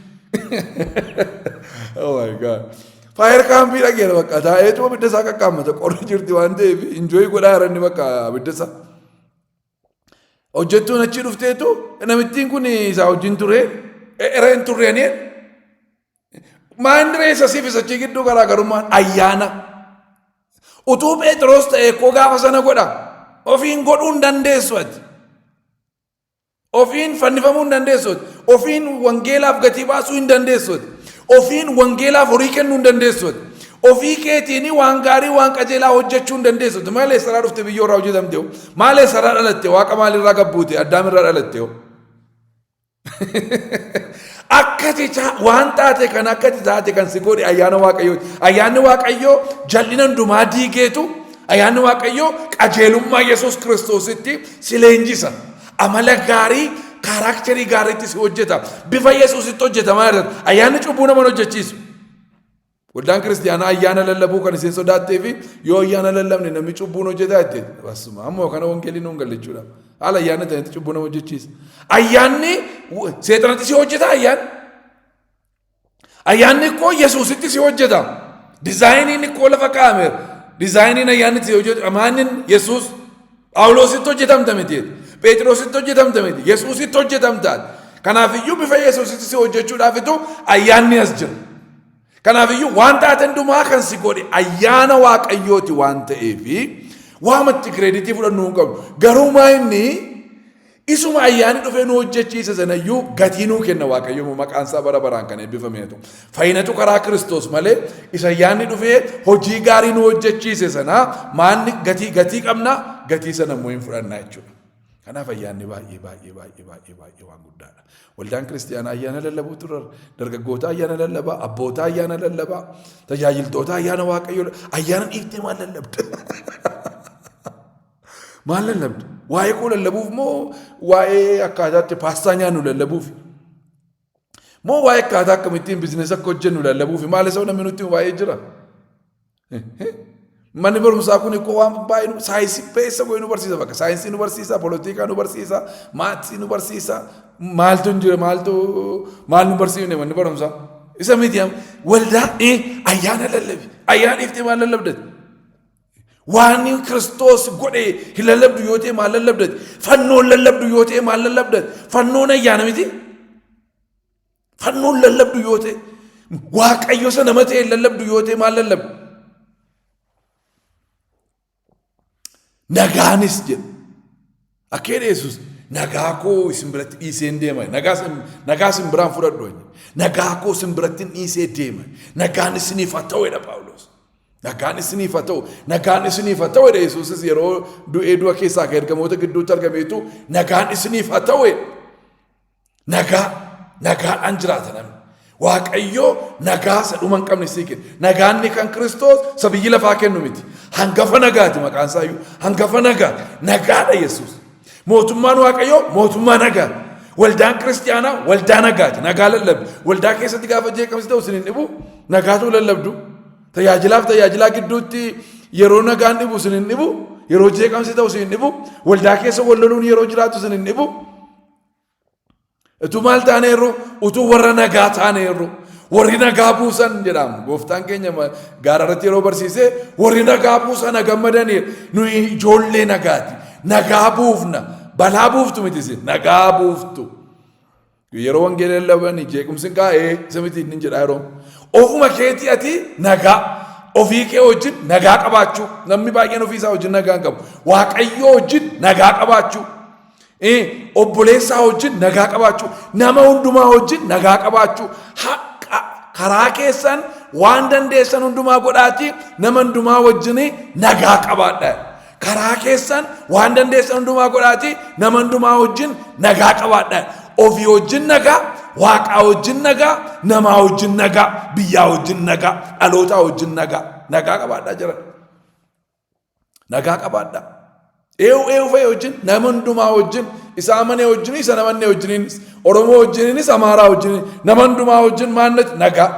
Oh my God. Faayir kaampii dhaqeera bakka taa'eetu abidda isaa qaqqaammata qorri jirti waan ta'eef injooyi godhaa jira inni bakka abidda isaa. Hojjettuun achi dhufteetu namittiin kun isaa wajjin ture era hin turreenii maan reessa siif isa achii gidduu garaagarummaan ayyaana. Utuu Pheexiroos ta'e koo gaafa sana godha ofiin godhuu hin dandeessu ati. Ofiin fannifamuu hin dandeessu ati. Ofiin wangeelaaf gatii baasuu hin dandeessu ati. Ofiin wangeelaaf horii kennuu hin dandeessu ati. Ofii keetiin waan gaarii waan qajeelaa hojjechuu hin dandeessu. Maal eessarraa dhufte biyyoo irraa hojjetamte hoo? Maal eessarraa dhalatte? Waaqa maalirraa gabbuute? Addaam irraa dhalatte hoo? Akkati waan taate kan akkati taate kan si godhe ayyaana Waaqayyooti. Ayyaanni Waaqayyoo jal'ina hundumaa diigeetu ayyaanni Waaqayyoo qajeelummaa Yesuus Kiristoositti si leenjisa. Amala gaarii kaaraakterii gaariitti si hojjeta. Bifa Yesuusitti hojjetamaa jira. Ayyaanni cubbuu nama hin hojjechiisu. Waldaan kiristiyaanaa ayyaana lallabuu kan isheen sodaattee fi yoo ayyaana lallabne namni cubbuun hojjetaa jette. Basuma ammoo kana wangeelli nuun galle jechuudha. Haala ayyaana ta'etti cubbuu nama hojjechiisa. Ayyaanni seexanatti si hojjeta ayyaanni. Ayyaanni koo Yesuusitti si hojjeta. Dizaayiniin koo lafa kaa'ameera. Dizaayiniin ayyaanni si hojjetu amaanin Yesuus Phaawulositti hojjetamta miti. Pheexirositti hojjetamta miti. Yesuusitti hojjetamta. Kanaafiyyuu bifa Yesuusitti si hojjechuudhaafitu ayyaanni as jira. Kanaafiyyuu waan taate hundumaa kan si godhe ayyaana Waaqayyooti waan ta'eefi waamatti kireeditii fudhannu hin qabnu. Garuu maa inni isuma ayyaanni dhufee nu hojjechiise sanayyuu gatii nuu kenna Waaqayyo immoo maqaan isaa bara baraan kan eebbifame haa ta'u. Fayyinatu karaa Kiristoos malee isa ayyaanni dhufee hojii gaarii nu hojjechiise sana maanni gatii gatii qabna gatii sana immoo hin fudhanna jechuudha. Kanaaf ayyaanni baay'ee baay'ee baay'ee baay'ee baay'ee waan guddaadha. Waldaan kiristiyaanaa ayyaana lallabuu turre dargaggoota ayyaana lallabaa abboota ayyaana lallabaa tajaajiltoota ayyaana waaqayyoo ayyaana dhiiftee maal lallabda? Maal lallabda? Waa'ee koo lallabuuf moo waa'ee akkaataatti paastaa nyaannu lallabuuf? Moo waa'ee akkaataa akkamittiin biizinesi akka hojjennu lallabuuf? Maal isa namni nutti waa'ee jira? Manni barumsaa kun koo waan baay'ee saayinsii beessa godhee nu barsiisa bakka saayinsii nu barsiisa, polotikaa nu barsiisa, maatsii nu barsiisa, maaltu hin jira maaltu maal nu barsiifne manni barumsaa? Isa miti waldaa ayyaana lallabi ayyaana dhiiftee maal lallabdati? Waan Kiristoos godhe hin lallabdu yoo ta'e maal lallabdati? Fannoon lallabdu yoo ta'e maal lallabdati? Fannoon ayyaana miti? Fannoon lallabdu yoo ta'e Waaqayyo isa nama ta'e hin lallabdu yoo ta'e maal lallabdu? Nagaanis jedha. Akka jedhe Yesuus nagaa koo isin biratti dhiiseen deema. Nagaa isin biraan fudhadhu. Nagaa koo isin biratti dhiisee deema. Nagaan isiniif haa ta'u jedha Phaawulos. Nagaan isiniif haa ta'u. Nagaan isiniif haa ta'u jedha Yesuusis yeroo du'ee du'a keessaa kan ergamoota gidduutti argameetu nagaan isiniif haa ta'u jedha. Nagaa nagaadhaan jiraata namni. Waaqayyoo nagaa isa dhuma hin qabne sii kenna. Nagaanni kan Kiristoos isa biyyi lafaa kennu miti. Hangafa nagaati maqaan isaa iyyuu. Hangafa nagaa. Nagaadha Yesuus. Mootummaan Waaqayyoo mootummaa nagaati. Waldaan kiristiyaanaa waldaa nagaati. Nagaa lallabdi. Waldaa keessatti gaafa jeeqamsi ta'u isin hin dhibu. Nagaatu lallabdu. Tajaajilaaf tajaajilaa gidduutti yeroo nagaan dhibu isin hin dhibu. Yeroo jeeqamsi ta'u isin hin dhibu. Waldaa keessa wal loluun yeroo jiraatu isin hin dhibu. Utuu maal taaneerru? Utuu warra nagaa taaneerru. Warri nagaa buusan jedhamu. Gooftaan keenya gaara irratti yeroo barsiise warri nagaa buusan gammadaniiru. Nuyi ijoollee nagaati. Nagaa buufna. Balaa buuftu miti isin. Nagaa buuftu. Yeroo wangeela lallabanii jeequmsi hin kaa'ee isa miti inni jedhaa yeroo. Ofuma keetii ati nagaa ofii kee wajjin nagaa qabaachuu namni baay'een ofii isaa wajjin nagaa hin qabu. Waaqayyoo wajjin nagaa qabaachuu. Obboleessaa wajjin nagaa qabaachuu. Nama hundumaa wajjin nagaa qabaachuu. Haqa karaa keessan waan dandeessan hundumaa godhaatii nama hundumaa wajjin nagaa qabaadha. Karaa keessan waan dandeessan hundumaa godhaatii nama hundumaa wajjin nagaa qabaadhaa. Ofii wajjin nagaa, waaqaa wajjin nagaa, namaa wajjin nagaa, biyyaa wajjin nagaa, dhalootaa wajjin nagaa. Nagaa qabaadhaa jiran. Nagaa qabaadhaa. Eewu eewu fa'i wajjin nama hundumaa wajjin isa amanee wajjin isa namanne wajjiniinis Oromoo wajjiniinis Amaaraa wajjiniin nama hundumaa wajjin maannati nagaa.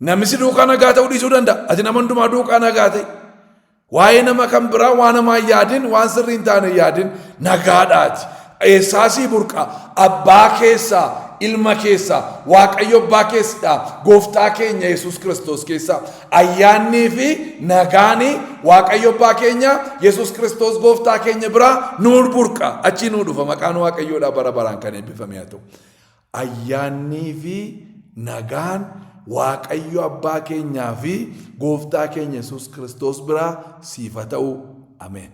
Namni si duukaa nagaa ta'uu dhiisuu danda'a. Ati nama hundumaa duukaa nagaa ta'i. Waa'ee nama kan biraa waan hamaa hin yaadin, waan sirrii hin taane hin yaadin, nagaadhaati. Eessaa sii burqa? Abbaa keessaa, ilma keessaa, Waaqayyo abbaa keessaa, gooftaa keenya Yesuus Kiristoos keessaa. Ayyaannii fi nagaani Waaqayyo abbaa keenya Yesuus Kiristoos gooftaa keenya biraa nuu burqa. Achii nuu dhufa. Maqaan Waaqayyoodhaa bara baraan kan eebbifame haa ta'u. Ayyaannii fi nagaan Waaqayyo Abbaa keenyaa fi Gooftaa keenya Yesuus Kiristoos biraa siif haa ta'u. Ameen.